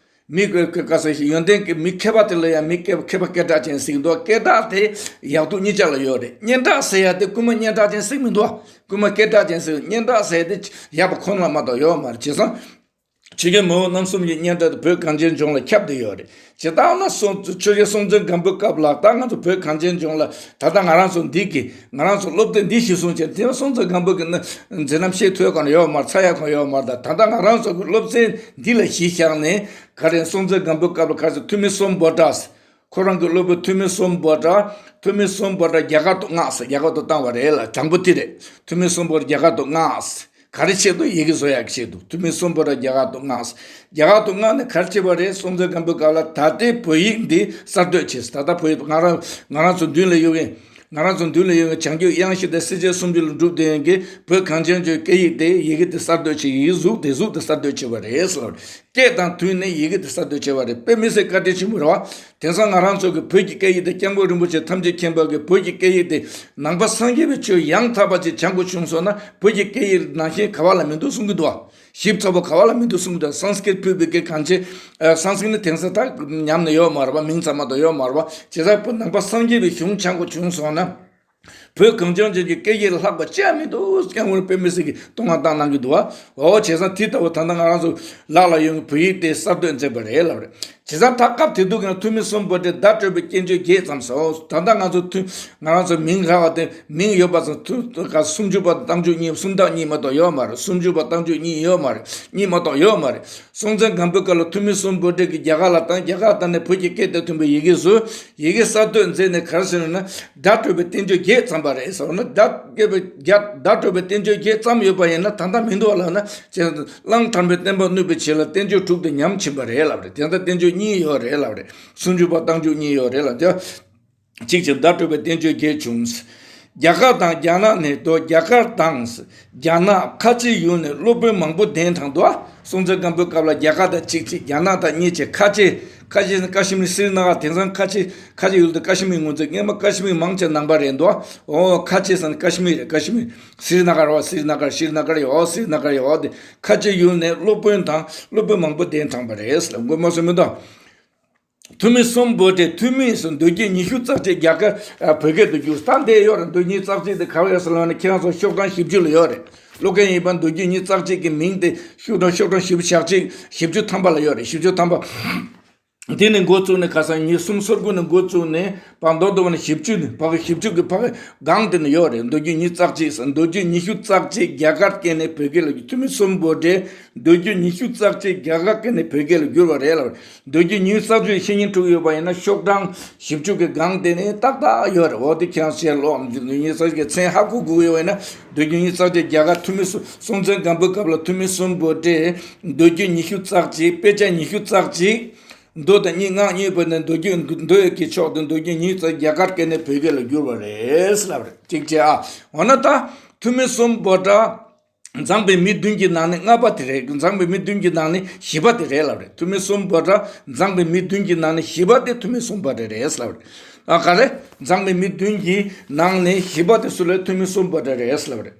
མི་ག་ས་ཡོན་ཏན་གྱི་མི་མཁས་པ་དེ་ལ་ཡང་མི་མཁས་མཁས་པ་སྐད་གྲགས་ཅན་ཟེར་གྱི་འདུག་སྐད་གྲགས་དེ་ཡག་སྡུག་གཉིས་ཆ་ལ་ཡོད་རེད། སྙན་གྲགས་ཟེར་ཡ་དེ་རྐུན་མ་སྙན་གྲགས་ཅན་ཟེར་གྱི་མི་འདུག་རྐུན་མ་སྐད་གྲགས་ཅན་ཟེར། སྙན་གྲགས་ཟེར་དེ་ཡག་པ་ཁོ་ན་ལ་མ་གཏོགས་ཡོད་མ་རེད། བྱས་ཙང་ཆོས་རྒྱལ་མེས་དབོན་རྣམ་གསུམ་གྱི་སྙན་གྲགས་དེ་བོད་གངས་ཅན་ལྗོངས་ལ་ཁྱབ་བསྡད་ཡོད་རེད། ཇི་ལྟར་ན་སྲོང་ཆོས་རྒྱལ་སྲོང་བཙན་སྒམ་པོའི་སྐབས་ལ། ད་ང་ཚོ་བོད་གངས་ཅན་ལྗོངས་ལ་ད་ལྟ་ང་རང་ཚོ་འདི་གི་ང་རང་ཚོ་སློབ་དེབ་འདི་གཞི་བཟུང་བྱས། དེ་སྲོང་བཙན་སྒམ་པོ་གི་མཛད་རྣམ་ཤེས་ཐུབ་གང་ཡོད་མ་རེད། ཚར་ཡག་གང་ཡོད་མ་རེད། ད་ད་ལྟ་ང་རང་ཚོ་གི་སློབ་ཚན་འདི་ལ་གཞི་བཞག་ནས་ག་རེ། སྲོང་བཙན་སྒམ་པོའི་སྐབས་ལ་ག་རེ། ཐུ་མི་སུམ་བྷོ་ཊ། ཁོ་རང་གི་སློབ་དཔོན་ཐུ་མི་སུམ་བྷོ་ཊ། ཐུ་མི་སུམ་བྷོ་ཊ་རྒྱ་གར་དུ་མངགས་ཟེར། རྒྱ་གར་དུ་བཏང་བ་རེད་ལ། དང་པོ་དེ་རེད། ཐུ་མི་སུམ་བྷོ་ཊ་རྒྱ་གར་དུ་མངགས། ག་རེ་ཆེད་དུ། ཡི་གེ་བཟོ་ཡག་གི་ཆེད་དུ་ཐུ་མི་སུམ་བྷོ་ཊ་རྒྱ་གར་དུ་མངགས། རྒྱ་གར་དུ་མངགས་ནས་ག་རེ་བྱས་པ་རེད། སྲོང་བཙན་སྒམ་པོའི་སྐབས་ལ་ད་ལྟའི་བོད་ཡིག་འདི་གསར་གཏོད་བྱས། ད་ལྟ་བོད་ཡིག་ང་རང་ང་རང་ཚོ་མདུན་ལ་ཡོད་མཁན། ང་རང་ཚོ་མདུན་ལ་ཡོད་མཁན་བྱང་ཆུབ་དབྱངས་བཞི་དང་སེལ་བྱེད་སུམ་ཅུ་ལ་གྲུབ་བསྡད་མཁན་གྱི་བོད་གངས་ཅན་ལྗོངས་སྐད་ཡིག་དེ། ཡི་གེ་དེ་གསར་གཏོད་བྱས། ཡི་གེ་གཟུགས་དེ་གཟུགས་དེ་གསར་གཏོད་བྱས་པ་རེད་ཟེར། སྐད་དང་མཐུན་ནས་ཡི་གེ་དེ་གསར་གཏོད་བྱས་པ་རེད། དཔེ་མི་སྲིད་བཀའ་དྲིན་ཆེན་པོ་རེད་བ། དེང་སང་ང་རང་ཚོ་གི་བོད་ཀྱི་སྐད་ཡིག་དེ་སྐྱབས་མགོན་རིན་པོ་ཆེ་ཐམས་ཅད་མཁྱེན་པ་གི་བོད་ཀྱི་སྐད་ཡིག་དེ་ནང་པ་སངས་རྒྱས་པའི་ཆོས་ཡང་དག་པ་ཅིག་སྦྱང་དགོས་བྱུང་སོང་ན། བོད་ཀྱི་སྐད་ཡིག་ནང་བཞིན་ག་བ་ལ་མི་འདུག་གསུང་གི་འདུག་བ། ཞིབ་ཚགས་པོ་ག་བ་ལ་མི་འདུག་གསུང་གི་འདུག་སཾ་སྐྲྀཏ་ཕུད་པའི་སྐད་གང་ཆེ། ཨ། སཾ་སྐྲྀཏ་ནི་དེང་སང་ད་ཉམས་ནས་ཡོད་མ་རེད་བ། མིང་ཙམ་མ་གཏོགས་ཡོད་མ་རེད་བ། བྱས་ཙང་བོད་ནང་པ་སངས་རྒྱས་པའི་གཞུང་སྦྱང་དགོས་བྱུང་སོང་ན། བོད་གངས་ཅན་ལྗོངས་ཀྱི་སྐད་ཡིག་ལ་ལྷག་པ་ཅི་ཡང་མི་འདུག་སྐྱབས་མགོན་དཔེ་མི་སྲིད་ཀྱི་བསྟོད་བསྔགས་བཏང་གནང་གི་འདུག་བ། འོ། བྱས་ཙང་དེ་ལྟ་བུ་ད་ལྟ་ང་རང་ཚོ་ལག་ལ་ཡོད་བོད་ཡིག་དེ་གསར་གཏོད་མཛད་པ་རེད་ལབ་རེད། བྱས་ཙང་ད་སྐབས་དེ་དུས་ཀྱང་ཐུ་མི་སུམ་བྷོ་ཊས་བརྡ་སྤྲོད་པའི་སྐྱེས་མཆོག་བརྒྱད་ཙམ་ཟེར། ད་ལྟ་ང་ཚོ་ཐུ་ང་རང་ཚོ་མིང་རག་པ་དེ། མིང་ཡོད་པ་ཙམ། ཐུ་ཐུ་ག་སུམ་ཅུ་པ་དང་རྟགས་འཇུག་གཉིས། སུམ་རྟགས་གཉིས་མ་གཏོགས་ཡོད་མ་རེད། སུམ་ཅུ་པ་རྟགས་འཇུག་གཉིས་ཡོད་མ་རེད། གཉིས་མ་གཏོགས་ཡོད་མ་རེད། སྲོང་བཙན་སྒམ་པོའི་སྐབས་ལ་ཐུ་མི་སུམ་བྷོ་ཊས་ཀྱིས་རྒྱ་གར་ལ་བཏང་། རྒྱ་གར་བཏང་ནས་བོད་ཀྱི་སྐད་དང་མཐུན་པའི་ཡི་གེ་བཟོས། ཡི་གེ་གསར་གཏོད་མཛད་ནས་ག་རེ་ཟེར་ན། བརྡ་སྤྲོད་པའི་བསྟན་བཅོས་བརྒྱད་བརྩམས་པ་རེད་ཟེར་ན། བརྡ་སྤྲོད་པའི་བརྒྱ་བརྡ་སྤྲོད་པའི་བསྟན་བཅོས་བརྒྱད་བརྩམས་ཡོད་པ་ཡིན་ན་ད་ལྟ་མི་འདུག་ལབ་ན། ཅེས་གླང་དར་མའི་བསྟན་པ་བསྣུབས་པའི་རྗེས་ལ་བསྟན་བཅོས་དྲུག་དེ་ཉམས་ཕྱིན་པ་རེད་ལབ་རེད། དེ་ལྟར་བསྟན་བཅོས་གཉིས་ཡོད་རེད་ལབ་རེད། སུམ་ཅུ་པ་རྟགས་འཇུག་གཉིས་ཡོད་རེད་ལབ་དེ། གཅིག་བྱས་བརྡ་སྤྲོད་པའི་བསྟན་བཅོས་བརྒྱད་བྱུང་། རྒྱ་གར་དང་རྒྱ་ནག་ནས་དོ། རྒྱ་གར་དང་རྒྱ་ནག་ཁ་ཆེའི་ཡུལ་ནས་སློབ་དཔོན་མང་པོ་གདན་དྲངས་འདུག་སྲོང་བཙན་སྒམ་པོའི་སྐབས་ལ་རྒྱ་གར་དང་གཅིག་བྱས། རྒྱ་ནག་དང་གཉིས་བྱས། ཁ་ཆེ། ཁ་ཆེ་ནི་ཀ་ཤི་མིར་སི་རི་ན་གར། དེང་སང་ཁ་ཆེ་ཁ་ཆེ་ཡུལ་དེ་ཀ་ཤི་མིར་ངོས་འཛིན། སྔོན་མ་ཀ་ཤི་མིར་མང་ཆེ་ནང་པ་རེད་འདུག་འོ། ཁ་ཆེ་ཟེར་ན་ཀ་ཤི་མིར་རེད། ཀ་ཤི་མིར། སི་རི་ན་གར་བ། སི་རི་ན་གར། སི་རི་ན་གར་ཡོད། སི་རི་ན་གར་ཡོད། དེ་ཁ་ཆེ་ཡུལ་ནས་སློབ་དཔོན་དང་སློབ་དཔོན་མང་པོ་གདན་དྲངས་པ་རེད་ཟེར། མགོན་པོ་སུ་མི་འདུག་ཐུ་མི་སུམ་བྷོ་ཊས་ཐུ་མི་ཟེར་མདོ་རྒྱུད་ཉི་ཤུ་རྩ་གཅིག་རྒྱ་གར། ཨ། བོད་སྐད་དུ་བསྒྱུར། ད་འདི་ཡོད་རེད། མདོ་རྒྱུད་ཉི་ཤུ་རྩ་གཅིག་དེ་ག་བ་ཡོད་ཟེར་ལབ་ན། ཁྱེད་རང་ཚོ་ཤོག་གྲངས་བཞི་བཅུ་ལ་ཡོད་རེད། ཀློག་མཁན་ཡིན་པ་ན་མདོ་རྒྱུད་ཉི་ཤུ་རྩ་གཅིག་གི་མིང་དེ་ཤོག་གྲངས་ཤོག་གྲངས་བཞི་བཅུ་ཞེ་གཅིག་བཞི་བཅུ་ཐམ་པ་ལ་ཡོད་རེད། བཞི་བཅུ་ཐམ་པ། འདི་ནས་འགོ་བཙུགས་ནས་ཁ་སང་ཉིས་སྟོང་སོ་དགུ་ནས་འགོ་བཙུགས་ནས་བར་མདོར་བསྡུ་བ་ན་བཞི་བཅུ་ནས་ཕ་གི་བཞི་བཅུ་གི་ཕ་གི་སྒང་དེ་ནས་ཡོད་རེད། མདོ་རྒྱུད་ཉི་ཤུ་རྩ་གཅིག་ཟེར། མདོ་རྒྱུད་ཉི་ཤུ་རྩ་གཅིག་རྒྱ་གར་སྐད་ནས་བོད་སྐད་ལ་བསྒྱུར། ཐུ་མི་སུམ་བྷོ་ཊས་མདོ་རྒྱུད་ཉི་ཤུ་རྩ་གཅིག་རྒྱ་གར་སྐད་ནས་བོད་སྐད་ལ་བསྒྱུར་བ་རེད་ལབ། མདོ་རྒྱུད་ཉི་ཤུ་རྩ་གཅིག་བཤེས་གཉེན་དྲུག་ཡོད་པ་ཡིན་ན་ཤོག་གྲངས་བཞི་བཅུ་གི་སྒང་དེ་ནས་ཏག་ཏག་ཡོད་རེད། འོ་དེ་ཁྱེད་རང་ཞལ་ཀློག་མདོ་རྒྱུད་ཉི་ཤུ་རྩ་གཅིག་གི་མཚན་ཧ་གོ་དགོས་ཡོད་པ་ཡིན་ན། མདོ་རྒྱུད་ཉི་ཤུ་རྩ་གཅིག་རྒྱ་གར་ཐུ་མི་སུ་སྲོང་བཙན་སྒམ་པོའི་སྐབས་ལ་ཐུ་མི་སུམ་བྷོ་ཊས་མདོ་རྒྱུད་ཉི་ཤུ་རྩ་གཅིག་དཔེ་ཆ་ཉི་ཤུ་རྩ་གཅིག་མདོ་དང་གཉིས་སྔགས་གཉིས་པོ་ནི་མདོ་རྒྱུད་མདོ་ཡི་གི་ཕྱོགས་དེ་མདོ་རྒྱུད་ཉིད་ཙམ་རྒྱ་གར་སྐད་ནས་བོད་སྐད་ལ་བསྒྱུར་བ་རེད་ལབ་རེད། གཅིག་བྱས་ཨ། འོ་ན་ད་ཐུ་མི་གསུམ་པོ་ཏ། མཛངས་པའི་མི་བདུན་གྱི་ནང་ནས་ལྔ་པ་དེ་རེད། མཛངས་པའི་མི་བདུན་གྱི་ནང་ནས་བཞི་པ་དེ་རེད་ལབ་རེད། ཐུ་མི་གསུམ་པོ་ཏ་མཛངས་པའི་མི་བདུན་གྱི་ནང་ནས་བཞི་པ་དེ་ཐུ་མི་གསུམ་པོ་ཏ་རེད་ལབ་རེད། ཨ་ག་རེ། མཛངས་པའི་མི་བདུན་གྱི་ནང་ནས་བཞི་པ་དེ་སུ་ལབ། ཐུ་མི་གསུམ་པོ་ཏ་རེད་ལབ་རེད།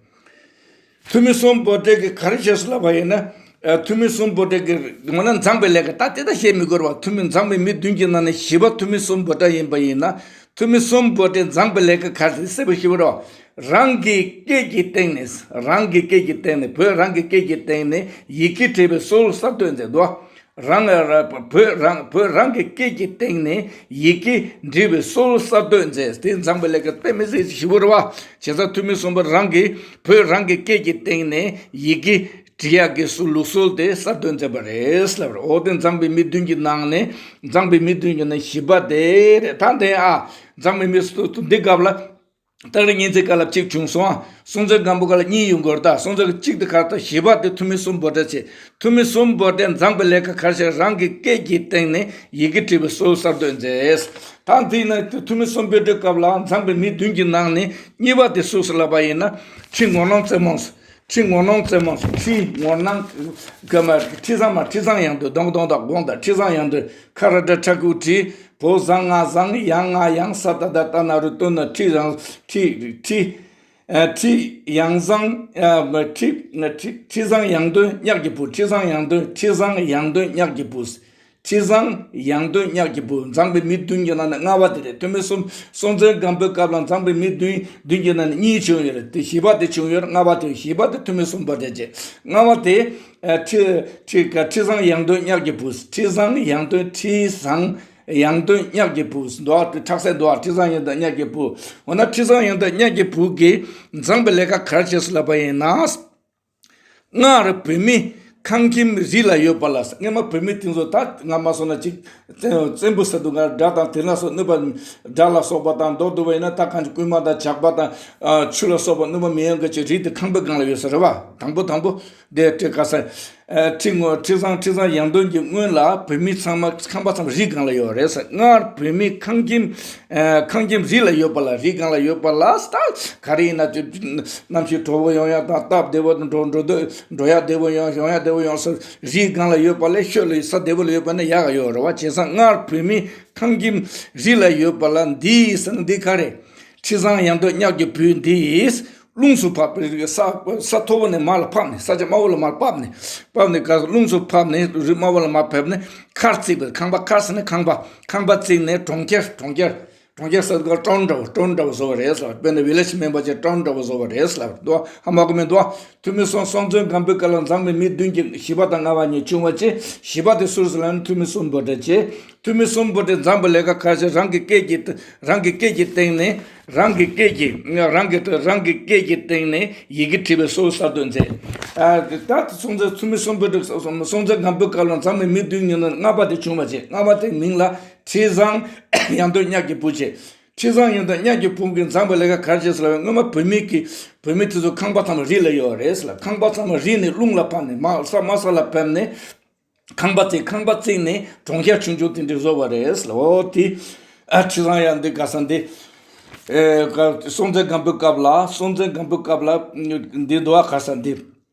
ཐུ་མི་གསུམ་པོ་ཏ་གི་ག་རེ་བྱས་སོང་ལབ་པ་ཡིན་ན། ཨ་ཐུ་མི་གསུམ་པོ་ཏ་གི་ངོ་ན་མཛངས་པའི་ལས་ཀ་ད་དེ་ད་བཤད་མི་དགོས་ར་བ། ཐུ་མི་མཛངས་པའི་མི་བདུན་གྱི་ནང་ནས་བཞི་པ་ཐུ་མི་གསུམ་པོ་ཏ་ཡིན་པ་ཡིན་ན། ཐུ་མི་གསུམ་པོ་ཏའི་མཛངས་པའི་ལས་ཀ་ག་རེ་གསལ་པོ་ཞུ་བ་རོགས། རང་གི་སྐད་ཀྱི་སྟེང་ནས། རང་གི་སྐད་ཀྱི་སྟེང་ནས། བོད་རང་གི་སྐད་ཀྱི་སྟེང་ནས་ཡི་གེ་བྲིས་པའི་སྲོལ་གསར་གཏོད་མཛད་དོ། རང་ལ་བོད་རང་བོད་རང་གི་སྐད་ཀྱི་སྟེང་ནས་ཡི་གེ་འབྲི་བའི་སྲོལ་གསར་གཏོད་མཛད། དེ་མཛངས་པའི་ལས་ཀ་དཔེ་མི་སྲིད་ཞུ་བ་རོགས་བ། བྱས་ཙང་ཐུ་མི་གསུམ་པོ་རང་གི་བོད་རང་གི་སྐད་ཀྱི་སྟེང་ནས་ཡི་གེ་བྲི་ཡག་གི་སྲོལ་ལུགས་སྲོལ་དེ་གསར་གཏོད་མཛད་པ་རེད་ལབ་རེད། འོ་དེ་མཛངས་པའི་མི་བདུན་གྱི་ནང་ནས། མཛངས་པའི་མི་བདུན་གྱི་ནང་བཞི་པ་དེ་རེད། ད་དེ་ཨ་མཛངས་པའི་མི་སུ་འདི་སྐབས་ལ། སྟག་རི་གཉན་བཙན་སྐབས་ལ་གཅིག་བྱུང་སོང་ཨ། སྲོང་བཙན་སྒམ་པོ་སྐབས་ལ་གཉིས་ཡོང་གི་རེད། ད་སྲོང་བཙན་གཅིག་དེ་ག་རེ། ད་བཞི་པ་དེ་ཐུ་མི་གསུམ་པོ་ཏ་བྱས། ཐུ་མི་གསུམ་པོ་ཏས་མཛངས་པའི་ལས་ཀ་ག་རེ་བྱས། རང་གི་སྐད་ཀྱི་སྟེང་ནས་ཡི་གེ་བྲིས་པའི་སྲོལ་གསར་གཏོད་མཛད། ད་འདི་ན་ཐུ་མི་གསུམ་པོ་ཏའི་སྐབས་ལ་མཛངས་པའི་མི་བདུན་གྱི་ནང་ནས་གཉིས་པ་དེ་སུ་སུ་ལབ་པ་ཡིན་ན། ཁྲི་ངོར་སྣང་རྩེ་མོ། ཁྲི་ངོར་སྣང་རྩེ་མོ། ཁྲི་ངོར་སྣང་། ག་མ་ཁྲི་བཟང་མ། ཁྲི་བཟང་ཡང་སྟོན། གདོང་གདོང་དག་དགོངས་དག་ཁྲི་བཟང་ཡང་སྟོན། ཁ་ར་སྒྲ་ཁྲ་ཁུ་ཁྲི། བོ་ཟ་ང་བཟང་། ཡ་ང་ཡང་། ས་ད་བཏགས་སྟ་ན་རོ་སྟོ་ན། ཁྲི་བཟང་། ཁྲི་ཁྲི། ཨ་ཁྲི་ཡང་བཟང་། ཨ་ཁྲི་ཁྲི་ཁྲི་བཟང་ཡང་སྟོན་གཉགས་ཀྱི་བུ། ཁྲི་བཟང་ཡང་སྟོན། ཁྲི་བཟང་ཡང་སྟོན་གཉགས་ཀྱི་བུ། ཁྲི་བཟང་ཡང་སྟོན་གཉགས་ཀྱི་བུ། མཛངས་པའི་མི་བདུན་གྱི་ནང་ནས་ལྔ་པ་དེ་རེད། ཐུ་མི་གསུམ། སྲོང་བཙན་སྒམ་པོའི་སྐབས་ལ་མཛངས་པའི་མི་བདུན་བདུན་གྱི་ནང་ནས་གཉིས་བྱུང་ཡོད་རེད། དེ་བཞི་པ་དེ་བྱུང་ཡོད་རེད། ལྔ་པ་དེ། བཞི་པ་དེ་ཐུ་མི་གསུམ་པོ་ཏ་བྱས། ལྔ་པ་དེ། ཨ་ཁྲི་ཁྲི་ཁྲི་བཟང་ཡང་སྟོན་གཉགས་ཀྱི་བུ། ཁྲི་བཟང་ཡང་སྟོན། ཁྲི་བཟང་ཡང་སྟོན་གཉགས་ཀྱི་བུ། འདུག་ཨ། ཁྲག་སེ་འདུག་ཨ། ཁྲི་བཟང་ཡང་སྟོན་གཉགས་ཀྱི་བུ། འོ་ན་ཁྲི་བཟང་ཡང་སྟོན་གཉགས་ཀྱི་བུ་གིས་མཛངས་པའི་ལས་ཀ་ག་རེ་བྱས་སོང་ལབ་པ་ཡིན་ན། སྔར་བོད་མི་ཁང་ཁྱིམ་རི་ལ་ཡོད་པ་ལ། སྔོན་མ་བོད་མི་དེ་ཚོ་ད་ང་མ་སོང་ན་ཅིག་བཙན་བཙན་པོ་ཟེར་དུས་ང་དགྲ་དང་དེ་ན་སོགས་གནོད་པ། དགྲ་ལ་སོགས་པ་དང་མདོ་སྡུད་པ་ཡིན་ན་ད་གང་ཅི་རྐུན་མ་དང་ཇག་པ་དང་ཨ་ཆུ་ལ་སོགས་པ་གནོད་པ་མི་ཡོང་གི་ཅིག་རི་དེ་ཁང་པའི་སྒང་ལ་ཡོད་ས་རེད་བ། དང་པོ་དང་པོ་དེ་ཁྲི་ག་ས། ཨ་ཁྲི་ངོ་ཁྲི་བཟང་ཁྲི་བཟང་ཡང་སྟོན་གྱི་སྔོན་ལ་བོད་མི་ཚང་མ་ཁང་པ་ཚང་མ་རི་སྒང་ལ་ཡོད་རེད་ཟེར། སྔར་བོད་མི་ཁང་ཁྱིམ་ཨ་ཁང་ཁྱིམ་རི་ལ་ཡོད་པ་ལ། རི་སྒང་ལ་ཡོད་པ་ལ། ད་ག་རེ་ཡིན་ན་ཅིག་གནམ་གཤིས་དྲོ་པོ་ཡོང་ཡག་དང་སྟབས་བདེ་པོ་དང་། འགྲོ་འགྲོ་འདོད་འགྲོ་ཡག་བདེ་པོ་ཡོང་། ཡོང་ཡག་བདེ་པོ་ཡོང་ས་རི་སྒང་ལ་ཡོད་པ་ལས་ཤོད་ལ་ས་བདེ་པོ་ལ་ཡོད་པ་ནི་ཡག་ཡོད་རེད་བ། བྱས་ཙང་སྔར་བོད་མི་ཁང་ཁྱིམ་རི་ལ་ཡོད་པ་ལ། འདི་ཟེར་ན་འདི་ག་རེ། ཁྲི་བཟང་ཡང་སྟོན་གཉགས་ཀྱི་བུ་འདིས་རླུང་སུ་ཕབ། ས་ས་མཐོ་པོ་ནས་མར་ལ་ཕབ་ནས། ས་ཆ་དམའ་བོ་ལ་མར་ཕབ་ནས། ཕབ་ནས་ག་རླུང་སུ་ཕབ་ནས་རི་དམའ་བོ་ལ་མར་ཕབ་ནས་མཁར་བརྩིགས་པ། ཁང་པ། མཁར་ཟེར་ན་ཁང་པ། ཁང་པ་བརྩིགས་ནས་གྲོང་ཁྱེར། གྲོང་ཁྱེར། གྲོང་ཁྱེར་ཟེར་དུས་ཊའུན་འདྲ་བོ། ཊའུན་འདྲ་བོ་བཟོ་བ་རེད་ཟེར། དཔེར་ན་བི་ལེ་ཇི་མིན་པ་ཅིག་ཊའུན་འདྲ་བོ་བཟོ་བ་རེད་ཟེར། འདུག་ཧ་མ་གོ་མི་འདུག་ཐུ་མི་སྲོང་སྲོང་བཙན་སྒམ་པོའི་སྐབས་ལ་མཛངས་པའི་མི་བདུན་གྱི་བཞི་པ་དང་ལྔ་པ་གཉིས་བྱུང་བ་བྱས། བཞི་པ་དེ་སུ་རེད་ལབ་ན་ཐུ་མི་གསུམ་པོ་ཏ་བྱས། ཐུ་མི་གསུམ་པོ་ཏས་མཛངས་པའི་ལས་ཀ་ག་རེ་བྱས། རང་གི་སྐད་ཀྱི་རང་གི་སྐད་ཀྱི་སྟེང་ནས། རང་གི་སྐད་ཀྱི་རང་གི་རང་གི་སྐད་ཀྱི་སྟེང་ནས་ཡི་གེ་བྲིས་པའི་སྲོལ་གསར་གཏོད་མཛད། ཨ་ད་སྲོང་བཙན། ཐུ་མི་གསུམ་པོ་ཏ། སྲོང་བཙན་སྒམ་པོའི་སྐབས་ལ་མཛངས་པའི་མི་བདུན་གྱི་ནང་ལྔ་པ་དེ་བྱུང་བ་བྱས། ལྔ་པ་དེའི་མིང་ལ་ཁྲི་བཟང་ཡང་སྟོན་གཉགས་ཀྱི་བུ་བྱས། ཁྲི་བཟང་ཡང་སྟོན་གཉགས་ཀྱི་བུ་གིས་མཛངས་པའི་ལས་ཀ་ག་རེ་བྱས་ཟེར་ལབ་ན། སྔོན་མ་བོད་མི་གི་བོད་མི་དེ་ཚོ་ཁང་པ་ཚང་མ་རི་ལ་ཡོད་རེད་ཟེར་ལ། ཁང་པ་ཚང་མ་རི་ནས་རླུང་ལ་ཕབ་ནས། མ་ས་དམའ་ས་ལ་ཕབ་ནས་ཁང་པ་བརྩིགས། ཁང་པ་བརྩིགས་ནས་གྲོང་ཁྱེར་ཆུང་ཆུང་དེ་འདྲ་བཟོ་བ་རེད་ཟེར་ལ། འོ་དེ་ཨ་ཁྲི་བཟང་ཡང་འདི་ག་ས་འདི་ཨེ་ག་སྲོང་བཙན་སྒམ་པོའི་སྐབས་ལ། སྲོང་བཙན་སྒམ་པོའི་སྐབས་ལ་འདི་འདུག་ཨ། ག་ས་འདི།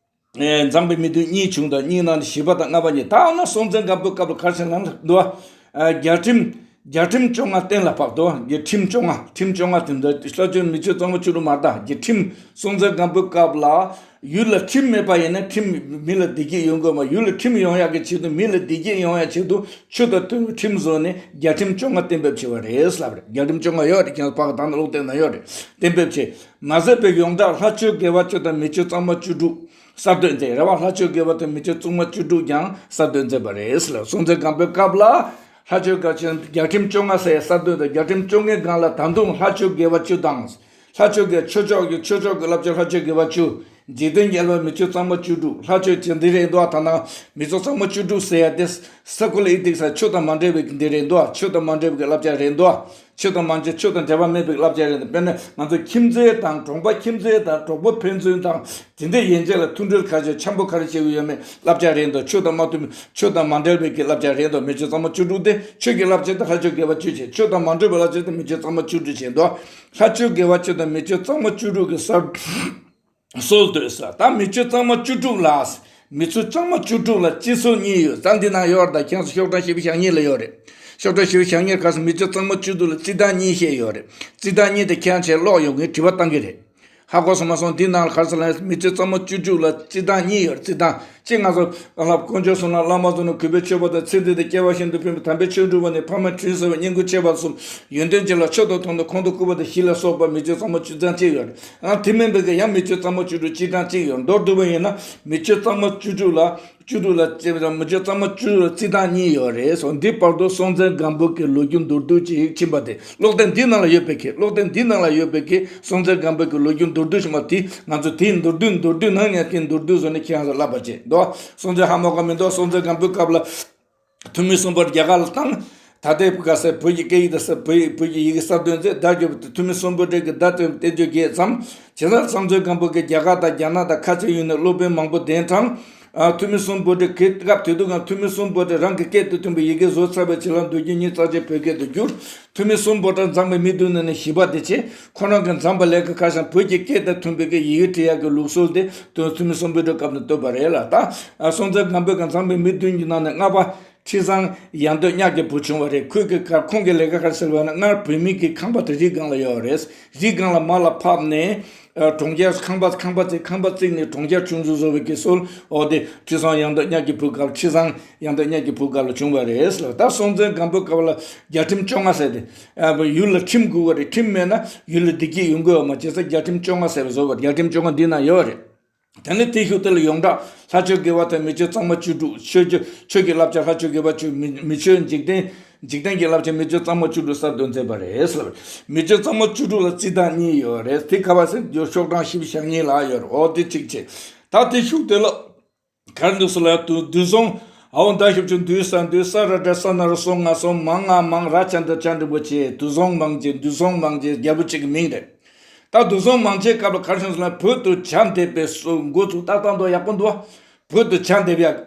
ཨེ་མཛངས་པའི་མི་བདུན་གཉིས་བྱུང་དང་། གཉིས་ནང་ནས་བཞི་པ་དང་ལྔ་པ་གཉིས། ད་འོ་ན་སྲོང་བཙན་སྒམ་པོའི་སྐབས་ལ་ག་རེ་བྱས་ལབ་ན་འདུག་ཨ། རྒྱལ་ཁྲིམས། རྒྱལ་ཁྲིམས་བཅོ་ལྔ་གཏན་ལ་ཕབ་འདུག་རྒྱལ་ཁྲིམས་བཅོ་ལྔ། ཁྲིམས་བཅོ་ལྔ་དེ་འདི་ལྷ་ཆོས་མི་ཆོས་གཙང་མ་བཅུ་དྲུག་མ་རེད་ད། རྒྱལ་ཁྲིམས། སྲོང་བཙན་སྒམ་པོའི་སྐབས་ལ་ཡུལ་ལ་ཁྲིམས་མེད་པ་ཡིན་ན་ཁྲིམས་མི་ལ་བདེ་སྐྱིད་ཡོང་གི་མ། ཡུལ་ལ་ཁྲིམས་ཡོང་ཡག་གི་ཆེད་དུ། མི་ལ་བདེ་སྐྱིད་ཡོང་ཡག་ཆེད་དུ་ཆོས་དང་མཐུན་པའི་ཁྲིམས་བཟོས་ནས་རྒྱལ་ཁྲིམས་བཅོ་ལྔ་གཏན་འབེབས་བྱས་པ་རེད་ལབ་རེད། རྒྱལ་ཁྲིམས་བཅོ་ལྔ་ཡོད་རེད། ཁྱེད་ཚོ་ཕ་གི་ད་ནི་ཀློག་སྟེང་ན་ཡོད་རེད། གཏན་འབེབས་བྱས། མ་ཟད་པའི་ཡོངས་གྲགས་ལྷ་ཆོས་དགེ་བ་བཅུ་དང་མི་ཆོས་གཙང་མ་བཅུ་དྲུག་གསར་གཏོད་མཛད་རེད་བ། ལྷ་ཆོས་དགེ་བ་དང་མི་ཆོས་གཙང་མ་བཅུ་དྲུག་ཀྱང་གསར་གཏོད་མཛད་པ་རེད་ལ། སྲོང་བཙན་སྒམ་པོའི་སྐབས་ལ་ལྷ་ཆོས་དགེ་བ་བཅུ། རྒྱལ་ཁྲིམས་བཅོ་ལྔ་ཟེར་གསར་གཏོད་དང་། རྒྱལ་ཁྲིམས་བཅོ་ལྔའི་སྒང་ལ་ད་དུང་ལྷ་ཆོས་དགེ་བ་བཅུ་དང་། ལྷ་ཆོས་དགེ། ཆོས་ཕྱོགས་ཀྱི། ཆོས་ཕྱོགས་ཀྱི་བསླབ་བྱ་ལྷ་ཆོས་དགེ་བ་བཅུ། འཇིག་རྟེན་གྱི་བསླབ་པ་མི་ཆོས་གཙང་མ་བཅུ་དྲུག་ལྷ་ཆོས་ཅན་འདི་རེད་འདུག་ད་ནང་མི་ཆོས་གཙང་མ་བཅུ་དྲུག་ཟེར་ཡ་དེ་ས་ཁུ་ལ་ཨི་ཏིག་ས་ཆོས་དང་མ་འབྲེལ་བའི་གི་འདི་རེད་འདུག་ཆོས་དང་མ་འབྲེལ་བའི་གི་བསླབ་བྱ་རེད་འདུག་ཆོས་དང་མ་འབྲེལ་ཆོས་དང་འབྲེལ་བ་མེད་པའི་གི་བསླབ་བྱ་རེད་འདུག་དཔེར་ན་ང་ཚོ་ཁྱིམ་མཚེས་དང་གྲོང་པ་ཁྱིམ་མཚེས་དང་གྲོགས་པོ་ཕན་ཚུན་དང་དེ་འདྲའི་ཡན་ཆད་ལ་མཐུན་སྒྲིལ་ག་རེ་བྱེད་འཆམ་པོ་ག་རེ་བྱེད་དགོས་ཡོད་མེད་བསླབ་བྱ་རེད་འདུག་ཆོས་དང་མ་མཐུན་ཆོས་དང་མ་འབྲེལ་བའི་གི་བསླབ་བྱ་རེད་འདུག་མི་ཆོས་གཙང་མ་བཅུ་དྲུག་དེ་ཆོས་ཀྱི་བསླབ་བྱ་དེ་ལྷ་ཆོས་དགེ་བ་བཅུ་བྱེད། ཆོས་དང་མ་འབྲེལ་བའི་བསླབ་བྱ་དེ་མི་ཆོས་གཙང་མ་བཅུ་དྲུག་བྱེད་འདུག་ལྷ་ཆོས་དགེ་བ་བཅུ་དང་མི་ཆོས་གཙང་མ་བཅུ་དྲུག་གི་སར། སྲོལ་དུ་ས་ད་མི་ཆོས་གཙང་མ་བཅུ་དྲུག་ལ། མི་ཆོས་གཙང་མ་བཅུ་དྲུག་ལ་སྤྱི་སྲོལ་གཉིས་ཡོད། ད་འདི་ནང་ཡོད་རེད། ད་ཁྱེད་ཚོ་ཤོག་གྲངས་བཞི་བཅུ་ཞེ་གཉིས་ལ་ཡོད་རེད། ཤོག་གྲངས་བཞི་བཅུ་ཞེ་གཉིས་ཁ་སང་མི་ཆོས་གཙང་མ་བཅུ་དྲུག་ལ་སྤྱི་བཏང་གཉིས་བཤད་ཡོད་རེད། སྤྱི་བཏང་གཉིས་དེ་ཁྱེད་ཚོས་ཀློག་ཡོང་གི་དྲི་བ་བཏང་གི་རེད། ཧ་གོ་སོང་མ་སོང་། འདི་ནང་ལ་ག་རེ་ཟེར་ལབ་ན་མི་ཆོས་གཙང་མ་བཅུ་དྲུག་ལ་སྤྱི་བཏང་གཉིས་ཡོད་རེད། སྤྱི་བཏང་གཅིག་ང་ཚོ་ལྷ་དཀོན་མཆོག་གསུམ་ལ་བླ་མ་ཚོ་ནི་གུས་པས་མཆོད་པ་དང་ཚེ་འདི་དང་སྐྱེ་བ་གཞན་དུ་ཕན་པའི་དམ་པའི་ཆོས་སྒྲུབ་པ་ནི་ཕ་མ་དྲིན་གཟོ་བའི་བསྙེན་བཀུར་བྱེད་པ་གསུམ་ཡོན་ཏན་ཅན་ལ་མཆོག་ཏུ་མཐོང་དང་ཁོང་དུ་བཀུར་བ་དང་བཞི་ལ་སོགས་པ་མི་ཆོས་གཙང་མ་བཅུ་བཏང་གཅིག་ཡོད་རེད། ཨ་དེ་མིན་པའི་གི་ཡང་མི་ཆོས་གཙང་མ་བཅུ་དྲུག་སྤྱི་བཏང་གཅིག་ཡོད། མདོར་བསྡུས་པ་ཡིན་ན་མི་ཆོས་གཙང་མ་བཅུ་དྲུག་ལ་བཅུ་དྲུག་ལ་སྤྱི་བཏང་མི་ཆོས་གཙང་མ་བཅུ་དྲུག་ལ་སྤྱི་བཏང་གཉིས་ཡོད་རེད་སོ། འདི་བར་དུ་སྲོང་བཙན་སྒམ་པོ་གི་ལོ་རྒྱུས་མདོར་བསྡུས་ཅིག་ཕྱིན་པ་དེ་ཀློག་དེབ་འདི་ནང་ལ་ཡོད་པའི་གི་ཀློག་དེབ་འདི་ནང་ལ་ཡོད་པའི་གི་སྲོང་བཙན་སྒམ་པོ་གི་ལོ་རྒྱུས་མདོར་བསྡུས་ཕྱིན་པ་དེ་ང་ཚོ་དེའི་མདོར་བསྡུས་མདོར་བསྡུས་ནང་ནས་དེ་མདོར་བསྡུས་བཟོ་ནས་ཁྱེད་རང་ཚོ་ལབ་པ་བྱེད་དོ། སྲོང་བཙན་ཧ་མ་གོ་མི་འདུག་སྲོང་བཙན་སྒམ་པོའི་སྐབས་ལ། ཐུ་མི་སུམ་བྷོ་ཊ་རྒྱ་གར་ལ་བཏང་། ད་ལྟའི་ག་ས་བོད་ཀྱི་སྐད་ཡིག་དང་ས་བོད་ཡིག་བོད་ཀྱི་ཡི་གེ་གསར་གཏོད་མཛད། བརྡ་བརྒྱབ་སྟེ་ཐུ་མི་སུམ་བྷོ་ཊ་གི་བརྡ་སྟོན་བསྟན་བཅོས་རྒྱས་མཚམས། བྱས་ཙང་སྲོང་བཙན་སྒམ་པོ་གིས་རྒྱ་གར་དང་རྒྱ་ནག་དང་ཁ་ཆེ་ཡུལ་ནས་སློབ་དཔོན་མང་པོ་གདན་དྲངས། ཨ་ཐུ་མི་སུམ་བྷོ་ཊ་གི་སྐབས་དེ་དུས་ཀྱང་ཐུ་མི་སུམ་བྷོ་ཊས་རང་གི་སྐད་དུ་མཐུན་པའི་ཡི་གེ་བཟོ་ཚར་བའི་རྗེས་ལ་མདོ་རྒྱུད་ཉིད་རྩ་ཆེན་བོད་སྐད་དུ་བསྒྱུར། ཐུ་མི་སུམ་བྷོ་ཊར་མཛངས་པའི་མི་བདུན་ནང་ནས་བཞི་པ་དེ་བྱས། ཁོ་རང་གིས་མཛངས་པ་ལས་ཀ་ཁ་ཤས་བོད་ཀྱི་སྐད་དང་མཐུན་པའི་གི་ཡི་གེ་འབྲི་ཡག་གི་ལུགས་སྲོལ་དེ་ཐུ་མི་སུམ་བྷོ་ཊའི་སྐབས་ནས་བཏོད་པ་རེད་ལ། ད་སྲོང་བཙན་སྒམ་པོའི་གི་མཛངས་པའི་མི་བདུན་གྱི་ནང་ནས་ལྔ་པ་ཁྲི་བཟང་ཡང་སྟོད་གཉགས་ཀྱི་བུ་བྱུང་བ་རེད། ཁོས་ཀྱི་ཁར་ཁོང་གི་ལས་ཀ་ག་རེ་ཟེར་བ་ན་སྔར་བུད་མེད་ཀྱི་ཁང་པ་དེ་རི་སྒང་ལ་ཡོད་རེད། རི་སྒང་ལ་མར་ལ་ཕབ་ནས་གྲོང་ཁྱེར་ཁང་པ་ཁང་པ་བརྩིགས་ཁང་པ་བརྩིགས་ནས་གྲོང་ཁྱེར་ཆུང་ཆུང་བཟོ་བའི་གི་སྲོལ་འོ་དེ་ཁྲི་བཟང་ཡང་སྟོད་གཉགས་ཀྱི་བུ་སྐབས་ཁྲི་བཟང་ཡང་སྟོད་གཉགས་ཀྱི་བུ་སྐབས་ལ་བྱུང་བ་རེད་ལ། ད་སྲོང་བཙན་སྒམ་པོའི་སྐབས་ལ་རྒྱལ་ཁྲིམས་བཅོ་ལྔ་ཟེར་ཏེ། ཨ་ཡུལ་ལ་ཁྲིམས་དགོས་པ་རེད། ཁྲིམས་མེད་ན་ཡུལ་ལ་བདེ་སྐྱིད་ཡོང་གི་ཡོད་མ་རེད། བྱས་ཙང་རྒྱལ་ཁྲིམས་བཅོ་ལྔ་ཟེར་བ་བཟོ་བ་རྒྱལ་ཁྲིམས་བཅོ་ལྔ་འདི་ན་ཡོད་རེད། དེ་ནས་དེའི་གཞུག་དེ་ལ་ཡོངས་གྲགས་ལྷ་ཆོས་དགེ་བ་དང་མི་ཆོས་གཙང་མ་བཅུ་དྲུག་ཆོས་ཀྱི་ཆོས་ཀྱི་བསླབ་བྱ་ལྷ་ཆོས་དགེ་བ་བཅུ། མི་མི་ཆོས་འཇིག་རྟེན་འཇིག་རྟེན་གྱི་བསླབ་བྱ་མི་ཆོས་གཙང་མ་བཅུ་དྲུག་གསར་གཏོད་མཛད་པ་རེད་ཟེར། མི་ཆོས་གཙང་མ་བཅུ་དྲུག་ལ་རྩིས་ཐག་གཉིས་ཡོད་རེད། དེ་ག་བ་ཟེར་རྒྱུ་ཤོག་གྲངས་བཞི་བཅུ་ཞེ་གཉིས་ལ་ཡོད་རེད། འོ་དེ་གཅིག་བྱས། ད་དེའི་གཞུག་དེ་ལ། གར་འདུག་སེ་ལ་དུ་དུས་སོང་། ཨའོ་མདའ་ཞབས་ཀྱུ་འདུས་ས་འདུས་ས་ར་དྲ་ས་ན་ར་སོ་ང་སོ་མ་ང་མང་ར་ཆ་འདི་ཆ་འདི་པོ་ཆེ་དུས་སོང་མང་ཆེ་དུས་སོང་མང་ཆེ་རྒྱལ་པོ་གཅིག་གི་མིང་རེད། ད་དུས་སོང་མང་ཆེ་སྐབས་ལ་གར་བྱུང་སོང་ན་བོད་དུ་ཇ་འདེབས་པའི་སུ་འགོ་ཚུགས་ཏག་ཏག་འདུག་ཡག་པོ་འདུག་བོད་དུ་ཇ་འདེབས་ཡག་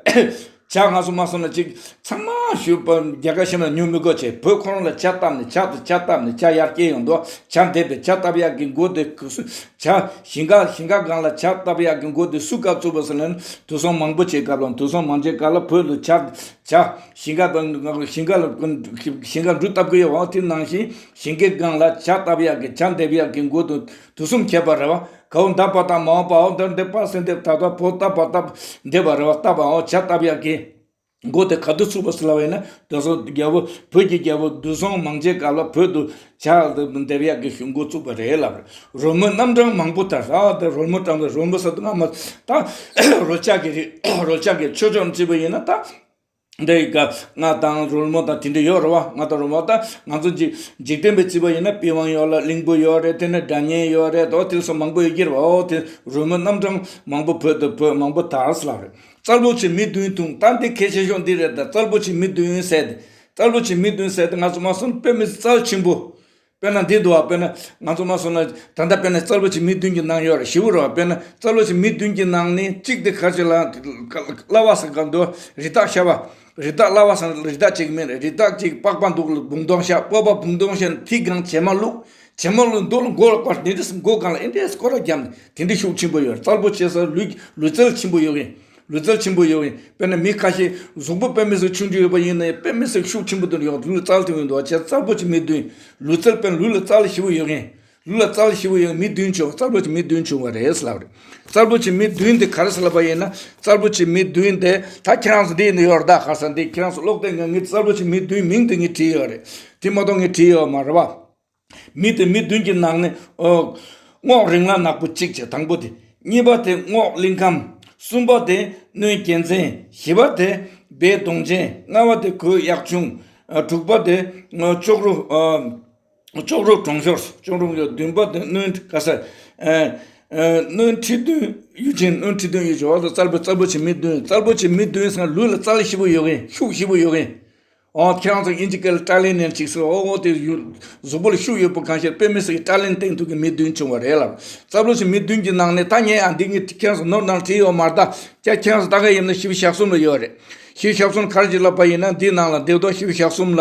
ཇ་ང་སོ་མ་སོང་ན་ཅིག་ཚང་མ་ཞུ་པ་རྒྱ་གར་ཤི་མ་ཉོ་མི་དགོས་ཆེ་བོད་ཁོ་རང་ལ་ཇ་བཏབ་ནས་ཇ་དང་ཇ་བཏབ་ནས་ཇ་ཡར་སྐྱེ་ཡོང་འདུག་ཇ་འདེབས་པའི་ཇ་བཏབ་ཡག་གི་འགོ་དེ་གུ་སུ། ཇ། ཞིང་ཁ་ཞིང་ཁ་སྒང་ལ་ཇ་བཏབ་ཡག་གི་འགོ་དེ་སུ་སྐབས་བཙུགས་པ་ཟེར་ན། དུས་སོང་མང་པོ་ཆེའི་སྐབས་ལ་དུས་སོང་མང་ཆེའི་སྐབས་ལ་བོད་དུ་ཇ། ཇ། ཞིང་ཁ་དང་ཞིང་ཁ་ལ་ཞིང་ཁ་འབྲུ་བཏབ་ཀྱི་ཡོད་པ་དེ་ནང་བཞིན་ཞིང་ཁའི་སྒང་ལ་ཇ་བཏབ་ཡག་གི་ཇ་འདེབས་ཡག་གི་འགོ་དེ་དུས་སོང་ཁྱད་པར་རེད་བ། གའུ་འདབ་པ་དང་མའོ་པའོ་འདབ་འདེབས་པ་སེ་འདེབས་ད་ལྟ་བོ་བཏབ་པ་བཏབ་འདེབས་པ་རེད་བ། བཏབ་པའོ་ཇ་བཏབ་ཡག་གི་འགོ་དེ་ག་དུས་ཚུགས་པ་ཟེར་ལབ་པ་ཡིན་ན། དེང་སང་རྒྱལ་པོ་བོད་ཀྱི་རྒྱལ་པོ་དུས་སོང་མང་ཆེ་སྐབས་ལ་བོད་དུ་ཇ་འདེབས་ཡག་གི་འགོ་བཙུགས་པ་རེད་ལབ་རེད། རོལ་མོ་རྣམ་གྲངས་མང་པོ་དར། ཨ་དེ་རོལ་མོ་གྲངས་དང་རོལ་མོ་ཟེར་དུས་སྔ་མ་ད་རོལ་ཆ་གི་རིགས་རོལ་ཆ་གི་ཆོས་ཕྱོགས་བརྩིས་པ་ཡིན་ན་ད་འདི་ག་རྔ་དང་རོལ་མོ་དང་དེ་འདྲ་ཡོད་རེད་བ། རྔ་དང་རོལ་མོ་ད་ང་ཚོ་འཇིག་འཇིག་རྟེན་པའི་བརྩིས་པ་ཡིན་ན་པི་ཝང་ཡོད་ལ་གླིང་བུ་ཡོད་རེད། དེ་ནས་སྒྲ་སྙན་ཡོད་རེད། དོ་དེ་ཚོ་མང་པོ་ཡོད་ཀྱི་རེད་བ། འོ་དེ་རོལ་མོ་རྣམ་གྲངས་མང་པོ་བོད་དུ་བོད་མང་པོ་དར་ཟེར་ལབ་རེད། རྩལ་པོ་ཆེ་མི་བདུན་འཐུང་། ད་འདི་གལ་ཆེ་ཤོས་འདི་རེད། ད་རྩལ་པོ་ཆེ་མི་བདུན་ཟེར་ཏེ། རྩལ་པོ་ཆེ་མི་བདུན་ཟེར་ཏེ་ང་ཚོ་མ་སོང་དཔེ་མི་སྲིད་རྩལ་ཆེན་པོ། དཔེར་ན་འདི་འདུག་བ། དཔེར་ན་ང་ཚོ་མ་སོང་ན་ད་ལྟ་དཔེར་ན་རྩལ་པོ་ཆེ་མི་བདུན་གྱི་ནང་ཡོད་རེད། ཞེ་པོ་རེད་བ། དཔེར་ན་རྩལ་པོ་ཆེ་མི་བདུན་གྱི་ནང་ནས་གཅིག་དེ་ག་རེ་ལ་བསླབ་པ་ཟེར་ག་འདུག་རི་དྭགས་ཤ་པ། རི་དྭགས་བསླབ་པ་ཟེར་རི་དྭགས་གཅིག་མིན་རེད། རི་དྭགས་གཅིག་པགས་པ་འདུག་ལ་བུང་སྟོང་ཤ། པགས་པ་བུང་སྟོང་ཤ་ནི་ཐིག་གང་བྱེ་མ་བླུགས། བྱེ་མ་བླུགས་འདུག་ལ་མགོ་ལ་བཀར་འདི་འདྲས་མགོ་སྒང་ལ་ཨེ་འདྲས་སྐོར་ར་བརྒྱབ་ནས་དེ་འདྲས་ཤུགས་ཆེན་པོ་ཡོད་རེད། རྩལ་པོ་ཆེ་ས་ལུས་ལུས་རྩལ་ཆེན་པོ་ཡོད་ཡིན། ལུས་རྩལ་ཆེན་པོ་ཡོད་ཡིན། དཔེར་ན་མི་ཁ་ཤས་གཟུགས་པོ་དཔེ་མི་སྲིད་ཆུང་ཆུང་ཡོད་པ་ཡིན་ན་ཡང་དཔེ་མི་སྲིད་ཤུགས་ཆེན་པོ་དེ་ཡོད། ལུས་རྩལ་དེ་ཡོད་འདུག་བྱས་རྩལ་པོ་ཆེ་མི་བདུན། ལུས་རྩལ་དཔེར་ན་ལུས་ལ་རྩལ་ཞེ་པོ་ཡོད་མཁན། ལུས་ལ་རྩལ་ཞེ་པོ་ཡོད་མཁན་མི་བདུན་བྱུང་བ། རྩལ་པོ་ཆེ་མི་བདུན་བྱུང་བ་རེད་ལབ་རེད། རྩལ་པོ་ཆེ་མི་བདུན་དེ་ག་རེ་ཟེར་ལབ་པ་ཡིན་ན། རྩལ་པོ་ཆེ་མི་བདུན་དེ་ད་ཁྱེད་རང་ཚོ་འདི་ཡིན་ཡོད་རེད། ད་ག་ས་འདི་ཁྱེད་རང་ཚོ་ཀློག་དེབ་ངས་ངའི་རྩལ་པོ་ཆེ་མི་བདུན་མིང་དེ་ངས་བྲིས་ཡོད་རེད། དེ་མ་གཏོགས་ངས་བྲིས་ཡོད་མ་རེད་བ། མི་དེ་མི་བདུན་གྱི་ནང་ནས་ཨོ། རྔོག་རིང་ལ་ནག་པོ་གཅིག་བྱས། དང་པོ་དེ། གཉིས་པ་དེ་རྔོག་གླིང་ཁམས། གསུམ་པ་དེ་སྣོད་རྒྱལ་མཚན། བཞི་པ་དེ་སྦས་གདོང་ཅན། ལྔ་པ་དེ་གོས་གཡག་ཆུང་། ཨ་དྲུག་པ་དེ་ཨ་ཅོག་རོ་ཨ་ཅོག་རོ་གྲོང་ཤོར། ཅོག་རོ་གཡོ། བདུན་པ་དེ་སྣོད་ག་ས་ཨ་ ཨ། སྣོན་ཁྲི་བདུན། གཡུ་ཆེན་སྣོན་ཁྲི་བདུན་ཡོད་ཅོག་ལ་རྩལ་པོ་རྩལ་པོ་ཆེ་མི་བདུན། རྩལ་པོ་ཆེ་མི་བདུན་ཟེར་ན་ལུས་ལ་རྩལ་ཞེ་པོ་ཡོད་མཁན། ཤུགས་ཞེ་པོ་ཡོད་མཁན། ཨོ། ཁྱེད་རང་ཚོ་དབྱིན་ཇི་སྐད་ལ་ཊེ་ལེན་ཊི་ཅིག་ཟེར། ཨོ། དེ་ཡུ་གཟུགས་པོ་ལ་ཤུགས་ཡོད་པོ་གང་ཤེས། དཔེ་མི་སྲིད་ཀྱི་ཊེ་ལེན་ཊི་བསྟན་ཐུབ་ཀྱི་མི་བདུན་བྱུང་བ་རེད་ལ། རྩལ་པོ་ཆེ་མི་བདུན་གྱི་ནང་ནས་ད་ངས་ཨ་འདི་ངས་ཁྱེད་རང་ཚོ་ནོར་ནང་བྲིས་ཡོད་མ་རེད་ད། ཁྱེད་ཁྱེད་རང་ཚོ་ད་ག་ཡིན་ན་བཞི་བཅུ་ཞེ་གསུམ་ལ་ཡོད་རེད། བཞི་བཅུ་ཞེ་གསུམ་ག་རེ་ཅིག་ལབ་པ་ཡིན་ན། འདི་ནང་ལ་འདི་དོ་བཞི་བཅུ་ཞེ་གསུམ་ལ་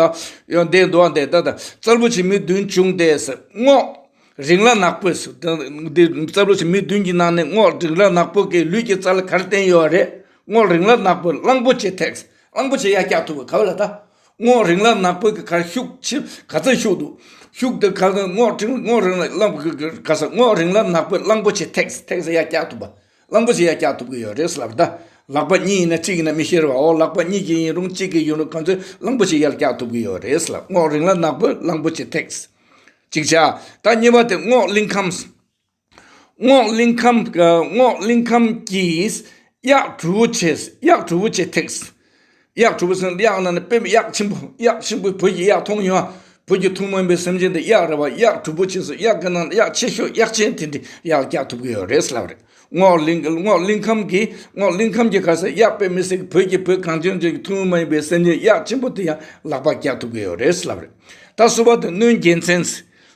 ཡོད་འདི་འདུག་ཨ། འདི་ད་ད་རྩལ་པོ་ཆེ་མི་བདུན་བྱུང་སྟེ་ཟེར། རྔོག་རིང་ལ་ནག་པོས། འདི་རྩལ་པོ་ཆེ་མི་བདུན་གྱི་ནང་ནས་རྔོག་རིང་ལ་ནག་པོ་གི་ལུས་ཀྱི་རྩལ་ག་རེ་བསྟན་ཡོད་རེད། རྔོག་རིང་ལ་ནག་པོས་གླང་པོ་ཆེ་ཐེགས། གླང་པོ་ཆེ་ཡར་བཀྱག་ཐུབ་པ་ག་བ་ལ་ད། རྔོག་རིང་ལ་ནག་པོ་གི་གར་ཤུགས་ཆེ་ག་ཚད་ཤུགས་འདུག་ཤུགས་དེ་ག་ཚད། རྔོག་རིང་རྔོག་རིང་ལ་གླང་པོ་གི་ག་ས། རྔོག་རིང་ལ་ནག་པོས་གླང་པོ་ཆེ་ཐེགས། ཐེགས་ཡར་བཀྱག་ཐུབ་པ། གླང་པོ་ཆེ་ཡར་བཀྱག་ཐུབ་ཀྱི་ཡོད་རེད་ཟེར་ལབ་ད། ལག་པ་གཉིས་ཡིན་ན་གཅིག་ཡིན་ན་མི་ཤེས་རེད་བ། འོ། ལག་པ་གཉིས་ཀྱི་ཡིན་རུང་གཅིག་གི་ཡིན་རུང་གང་ཚོད་གླང་པོ་ཆེ་ཡར་བཀྱག་ཐུབ་ཀྱི་ཡོད་རེད་ཟེར་ལབ། རྔོག་རིང་ལ་ནག་པོས་གླང་པོ་ཆེ་ཐེགས། གཅིག་བྱས། ད་གཉིས་པ་དེ་རྔོག་གླིང་ཁམས། རྔོག་གླིང་ཁམས། རྔོག་གླིང་ཁམས་ཀྱིས་གཡག་གྲུ་བོ་ཆེ། གཡག་གྲུ་བོ་ཆེ་ཐེགས། གཡག་གྲུ་བོ་ཟེར་ན་གཡག་ནང་ནས་དཔེ་མི་གཡག་ཆེན་པོ། གཡག་ཆེན་པོ། བོད་ཀྱི་གཡག་མཐོང་ཡོང་ཨ། བོད་ཀྱི་ཐུན་མོང་མའི་སེམས་ཅན་དེ་གཡག་རེད་བ། གཡག་གྲུ་བོ་ཆེ་ཟེར། གཡག་གི་ནང་གཡག་ཆེ་ཤོས་གཡག་ཆེན་དེ་འདྲ་ཡར་བཀྱག་ཐུབ་ཀྱི་ཡོད་རེད་ཟེར་ལབ་རེད། རྔོག་གླིང་། རྔོག་གླིང་ཁམས་ཀྱིས། རྔོག་གླིང་ཁམས་ཀྱིས་ག་ས། གཡག་དཔེ་མི་སྲིད་ཀྱི་བོད་ཀྱི་བོད་གངས་ཅན་ལྗོངས་ཀྱི་ཐུན་མོང་མ་ཡིན་པའི་སེམས་ཅན་གཡག་ཆེན་པོ་དེ་ཡང་ལག་པ་བཀྱག་ཐུབ་ཀྱི་ཡོད་རེད་ཟེར་ལབ་རེད། ད་གསུམ་པ་དེ་སྣོན་རྒྱལ་མཚན།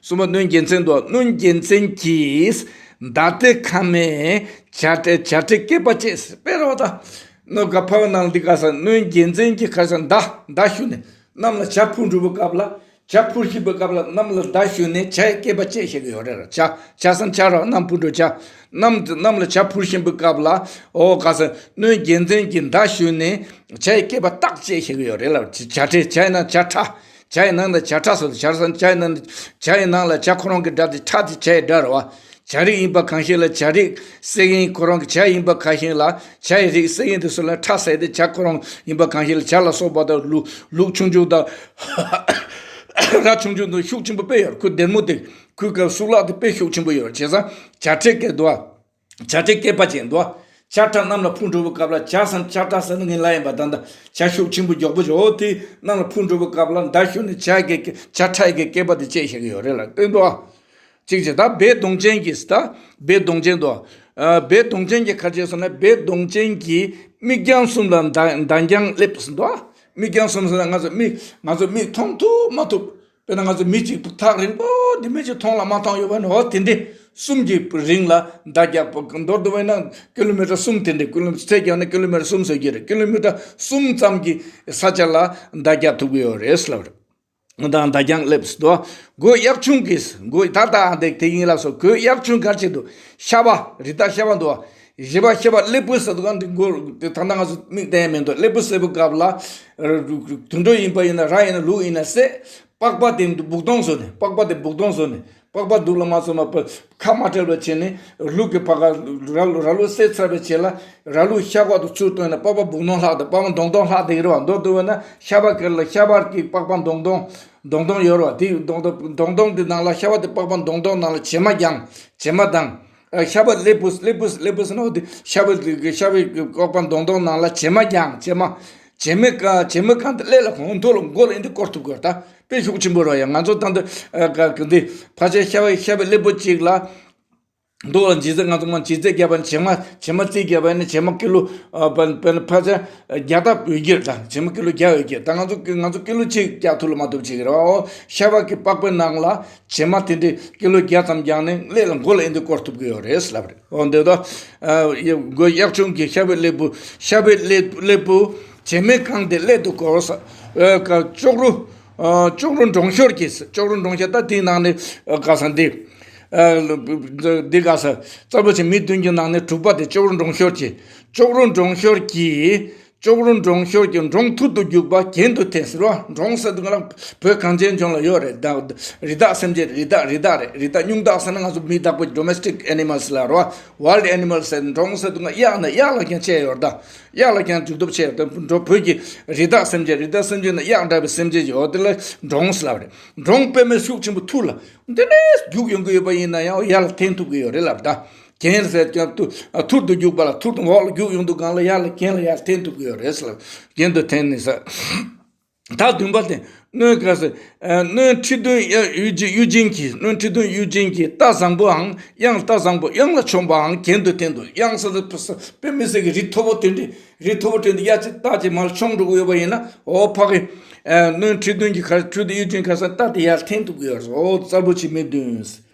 གསུམ་པ་སྣོན་རྒྱལ་མཚན་དུ། སྣོན་རྒྱལ་མཚན་གྱིས་མདའ་སྟེ་ཁ་མའི་བྱ་བྲལ། བྱ་བྲལ་བསྐལ་པ་བཅད་ཟེར། དཔེ་རོ་ད། ནོ་ག་ཕ་བ་ནང་འདི་ག་ས། སྣོན་རྒྱལ་མཚན་གྱིས་ག་ས། མདའ། མདའ་གཞུས་ནས་གནམ་ལ་བྱ་འཕུར་འགྲོ་བའི་སྐབས་ལ། བྱ་འཕུར་བཞིན་པའི་སྐབས་ལ་གནམ་ལ་མདའ་གཞུས་ནས་བྱའི་བསྐལ་པ་བཅད་བཞག་གི་ཡོད་རེད་ལ། བྱ། བྱ་ཟེར་ན་བྱ་རོ། གནམ་འཕུར་འགྲོ་བྱ། གནམ། གནམ་ལ་བྱ་འཕུར་བཞིན་པའི་སྐབས་ལ། ཨོ། ག་ས། སྣོན་རྒྱལ་མཚན་གྱིས་མདའ་གཞུས་ནས་བྱའི་བསྐལ་པ་རྟགས་བཅད་བཞག་གི་ཡོད་རེད་ལ། བྱ་བྲལ། བྱ་ཡི་ནང་བྱ་ཁྲ། བྱ་ཡི་ནང་ལ་བྱ་ཁྲ་ཟེར། བྱ་ཟེར་ན་བྱ་ཡི་ནང་། བྱ་ཡི་ནང་ལ་བྱ་ཁོ་རང་གི་སྒྲ་དེ། ཁྲ་དེ་བྱ་ཡི་སྒྲ་རེད་བ། བྱ་རིགས་ཡིན་པ་གང་ཞིག་ལ་བྱ་རིགས་སྲེག་ཡིན་ཁོ་རང་གི། བྱ་ཡིན་པ་གང་ཞིག་ལ་བྱ་ཡི་རིགས་སྲེག་ཡིན་དེ་ཚོ་ལ་ཁྲ་ཟེར་ཏེ། བྱ་ཁོ་རང་ཡིན་པ་གང་ཞིག་ལ། བྱ་ལ་སོགས་པ་དང་། ལུག་ལུག་ཆུང་ཆུང་དང་། ར་ཆུང་ཆུང་དང་། ཤུགས་ཆེན་པོ་དཔེ་ཡོད། ཁོའི་སྡེར་མོ་དེ། ཁོའི་ག་གཟུགས་ལག་དེ་དཔེ་ཤུགས་ཆེན་པོ་ཡོད། བྱས་ཙང་བྱ་བྲལ་བསྐལ། འདུག་བ། བྱ་བྲལ་བསྐལ་པ་བཅད། འདུག་བ། བྱ་ཁྲ་གནམ་ལ་འཕུར་འགྲོ་བའི་སྐབས་ལ། བྱ་ཟེར་ན་བྱ་ཁྲ་ཟེར་ན་ངས་ལབ་ཡིན་པ། ད་ལྟ་བྱ་ཤུགས་ཆེན་པོ་མགྱོགས་པོ་ཞིག་འོ་དེ་གནམ་ལ་འཕུར་འགྲོ་བའི་སྐབས་ལ་མདའ་གཞུས་ནས་བྱ་གི། བྱ་ཁྲ་གི་བསྐལ་པ་དེ་བཅད་བཞག་གི་ཡོད་རེད་ལ། དེ་འདུག་བ། གཅིག་བྱས། ད་སྦས་གདོང་ཅན་གྱིས། ད་སྦས་གདོང་ཅན་དུ། ཨ། སྦས་གདོང་ཅན་གྱིས་ག་རེ་བྱས་སོང་ན། སྦས་གདོང་ཅན་གྱིས་མིག་རྒྱང་གསུམ་ལ་མདའ་མདའ་རྒྱང་སླེབས་ཟེར་འདུག་མིག་རྒྱང་གསུམ་ཟེར་ན་ང་ཚོ་མིག་ང་ཚོ་མིག་མཐོང་ཐུབ་མ་ཐུབ། དཔེར་ན་ང་ཚོ་མི་གཅིག་ཐག་རིང་པོ་འདི་མི་གཅིག་མཐོང་ལ་མ་མཐོང་ཡོད་པ་ནི། འོ་དེ་འདྲ་གསུམ་གྱི་རིང་ལ་མདའ་རྒྱག་པ། མདོར་བསྡུ་བས་ན་ཀི་ལོ་མི་ཊར་གསུམ། དེ་འདྲ་ཀི་ལོ་མི་ཊར་ཚད་བརྒྱབ་ན་ཀི་ལོ་མི་ཊར་གསུམ་ཟེར་གྱི་རེད། ཀི་ལོ་མི་ཊར་གསུམ་ཙམ་གྱི་ས་ཆ་ལ་མདའ་རྒྱག་ཐུབ་ཀྱི་ཡོད་རེད་ཟེར་ལབ་རེད། དང་མདའ་རྒྱང་སླེབས་འདུག་མགོ་གཡག་ཆུང་གིས། མགོ་ད་ལྟ་འདི་དེ་ཡིན་ལབ་སོང་། མགོ་གཡག་ཆུང་ག་རེ་བྱེད་འདུག་ཤ་བ། རི་དྭགས་ཤ་བ་འདུག་བཞི་པ་ཤ་བ་སླེ་པོ་ཟེར་འདུག་ག་འདི་མགོ་དེ་ད་ལྟ་ང་ཚོ་མིག་བསྟན་མི་འདུག་སླེ་པོ་ཟེར་བའི་སྐབས་ལ། དུད་འགྲོ་ཡིན་པ་ཡིན་ན། ར་ཡིན་ན། ལུག་ཡིན་ན་ཟེར། པགས་པ་དེ་སྦུག་སྟོང་བཟོས་ནས། པགས་པ་དེ་སྦུག་སྟོང་བཟོས་ནས། པགས་པ་སྡུག་ལ་མ་སོང་ན་པ་ཁ་མ་བྲལ་བ་བྱས་ནས། ལུག་གི་བ་ག་ར་ལུག་ར་ལུག་བསད་ཚར་བའི་རྗེས་ལ། ར་ལུག་ཤ་ཁོག་ཏུ་ཚུར་བཏོན་ནས་པགས་པ་སྦུག་སྟོང་ལྷག་དང་། པགས་པ་མདོང་སྟོང་ལྷག་དེ་རེད་བ། མདོར་བསྡུ་བ་ན་ཤ་བ་གི་ལ། ཤ་བ་གི་པགས་པ་མདོང་སྟོང་། མདོང་སྟོང་ཡོད་རེད་བ། དེ་མདོང་སྟོང་མདོང་སྟོང་དེ་ནང་ལ། ཤ་བ་དེ་པགས་པ་མདོང་སྟོང་ནང་ལ་བྱེ་མ་རྒྱང་། བྱེ་མ་དང་། ཨ། ཤ་བ་སླེ་པོ། སླེ་པོ། སླེ་པོ་ཟེར་ན་འོ་དེ་ཤ་བ་གི། ཤ་བའི་པགས་པ་མདོང་སྟོང་ནང་ལ་བྱེ་མ་རྒྱང་། བྱེ་མ། བྱེ་མའི་ཁ། བྱེ་མའི་ཁ་དེ་ཀླད་ལ་གོང་། མདོ་ལ། མགོ་ལ་འདི་བསྐོར་ཐུབ་དགོས་ད། དཔེ་ཤུགས་ཆེན་པོ་རེད་ཡ། ང་ཚོ་ད་འདི། ཨ། ག་ག་འདི་ཕལ་ཆེར་ཤ་བའི། ཤ་བའི་སླེ་པོ་གཅིག་ལ། མདོ་ལ་ལྗིད་ཚད། ང་ཚོ་མ་ལྗིད་ཚད་བརྒྱབ་པ་ནི། བྱེ་མ། བྱེ་མ་རྩིས་བརྒྱབ་པ་ནི་བྱེ་མ་ཀི་ལོ། ཨ། པ་པ་ཕལ་ཆེར་བརྒྱ་ལྷག་ཡོད་ཀྱི་རེད་ད། བྱེ་མ་ཀི་ལོ་བརྒྱ་ཡོད་ཀྱི་རེད་ད། ང་ཚོ་ང་ཚོ་ཀི་ལོ་གཅིག་རྒྱག་ཐུབ་ལ་མ་ཐུབ་ཅིག་རེད་བ། ཨོ། ཤ་བ་གི་པགས་པའི་ནང་ལ་བྱེ་མ་དེ་འདྲའི་ཀི་ལོ་བརྒྱ་ཙམ་རྒྱག་ནས་ཀླད་ལ། མགོ་ལ་ཨེ་འདི་བསྐོར་ཐུབ་ཀྱི་ཡོད་རེད་ལབ་རེད། འོ་འདི་ལྟ། ཨ། ཡ། མགོ་གཡག་ཆུང་གིས་ཤ་བའི་སླེ་པོ། ཤ་བའི་སླེ་སླེ་པོ་བྱེ་མའི་ཁ་དེ་ཀླད་དུ་བསྐོར་ས། ཨ། ཀ་ཅོག་རོ། ཨ། ཅོག་རོ་འབྲོང་ཤོར་གྱིས། ཅོག་རོ་འབྲོང་ཤོར། ད་དེའི་ནང་ནས། ཨ། ག་ས་འདི། ཨ། འདི་ག་ས། རྩལ་པོ་ཆེ་མི་བདུན་གྱི་ནང་ནས་དྲུག་པ་དེ་ཅོག་རོ་འབྲོང་ཤོར་གྱིས། ཅོག་རོ་འབྲོང་ཤོར་གྱིས། ཅོག་རོ་འབྲོང་ཤོར་གྱིས་འབྲོང་ཐུར་དུ་རྒྱུག་པ་གྱེན་དུ་འཐེན་ཟེར་བ། འབྲོང་ཟེར་དུས་ང་རང་བོད་གངས་ཅན་ལྗོངས་ལ་ཡོད་རེད་ད། རི་དྭགས་སེམས་ཅན། རི་དྭགས། རི་དྭགས་རེད། རི་དྭགས། སྨྱུག་དྭགས་ཟེར་ན་ང་ཚོ་མི་བདག་པོ། domestic animals ལབ་རེད་བ། wild animals ཟེར། འབྲོང་ཟེར་དུས་ང་གཡག་ནི། གཡག་ལ་རྐྱང་ཆད་ཡོད་རེད་ད། གཡག་ལ་རྐྱང་འཇུག་ཐབས་ཆད་ཡོད་རེད་ད། འབྲོང་། བོད་ཀྱི་རི་དྭགས་སེམས་ཅན། རི་དྭགས་སེམས་ཅན་ནི་གཡག་འདྲ་བའི་སེམས་ཅན་ཅིག་འོ་དེ་ལ་འབྲོང་ཟེར་ལབ་རེད། འབྲོང་དཔེ་མི་ཤུགས་ཆེན་པོ་ཐུར་ལ་འདི་ནས་རྒྱུག་ཡོང་གི་ཡོད་པ་ཡིན་ན་ཡང་ཡར་ལ་འཐེན་ཐུབ་ཀྱི་ཡོད་རེད་ལབ་ད། གྱེན་ཟེར་ཀྱང་ཐུར། ཨ། ཐུར་དུ་རྒྱུག་པ་ལ། ཐུར་དུ་འོག་ལ་རྒྱུག་ཡོང་དུས་སྒང་ལ་ཡར་ལ་གྱེན་ལ་ཡར་འཐེན་ཐུབ་ཀྱི་ཡོད་རེད་ཟེར་ལབ། གྱེན་དུ་འཐེན་ནས་ཟེར། ད་བདུན་པ་དེ། སྣོད་ག་ས། སྣོད་ཁྲི་བདུན་གཡུ་གཡུ་འབྲུག་གཡུ་འབྲུག་གི། སྣོད་ཁྲི་བདུན་གཡུ་འབྲུག་གི། རྟ་བཟང་པོའང་གཡང་། རྟ་བཟང་པོ་གཡང་ལ་མཆོངས་པའང་གྱེན་དུ་བསྟན་ཏོ། གཡང་ས་དེ་དཔེ་མི་སྲིད་ཀྱི་རི་མཐོ་པོ་དེ་འདྲ། རི་མཐོ་པོ་དེ་འདྲ་གཡས་ཅིག་རྟ་ཅིག་མར་མཆོངས་འགྲོ་གི་ཡོད་པ་ཡིན་ན། འོ་ཕ་གི། སྣོད་ཁྲི་བདུན་གྱི་ཁར། ཁྲི་བདུན་གཡུ་འབྲུག་ཁར་ས་རྟ་དེ་ཡར་འཐེན་ཐུབ་ཀྱི་ཡོད་རེད། འོ་རྩལ་པོ་ཆེ་མི་བདུན།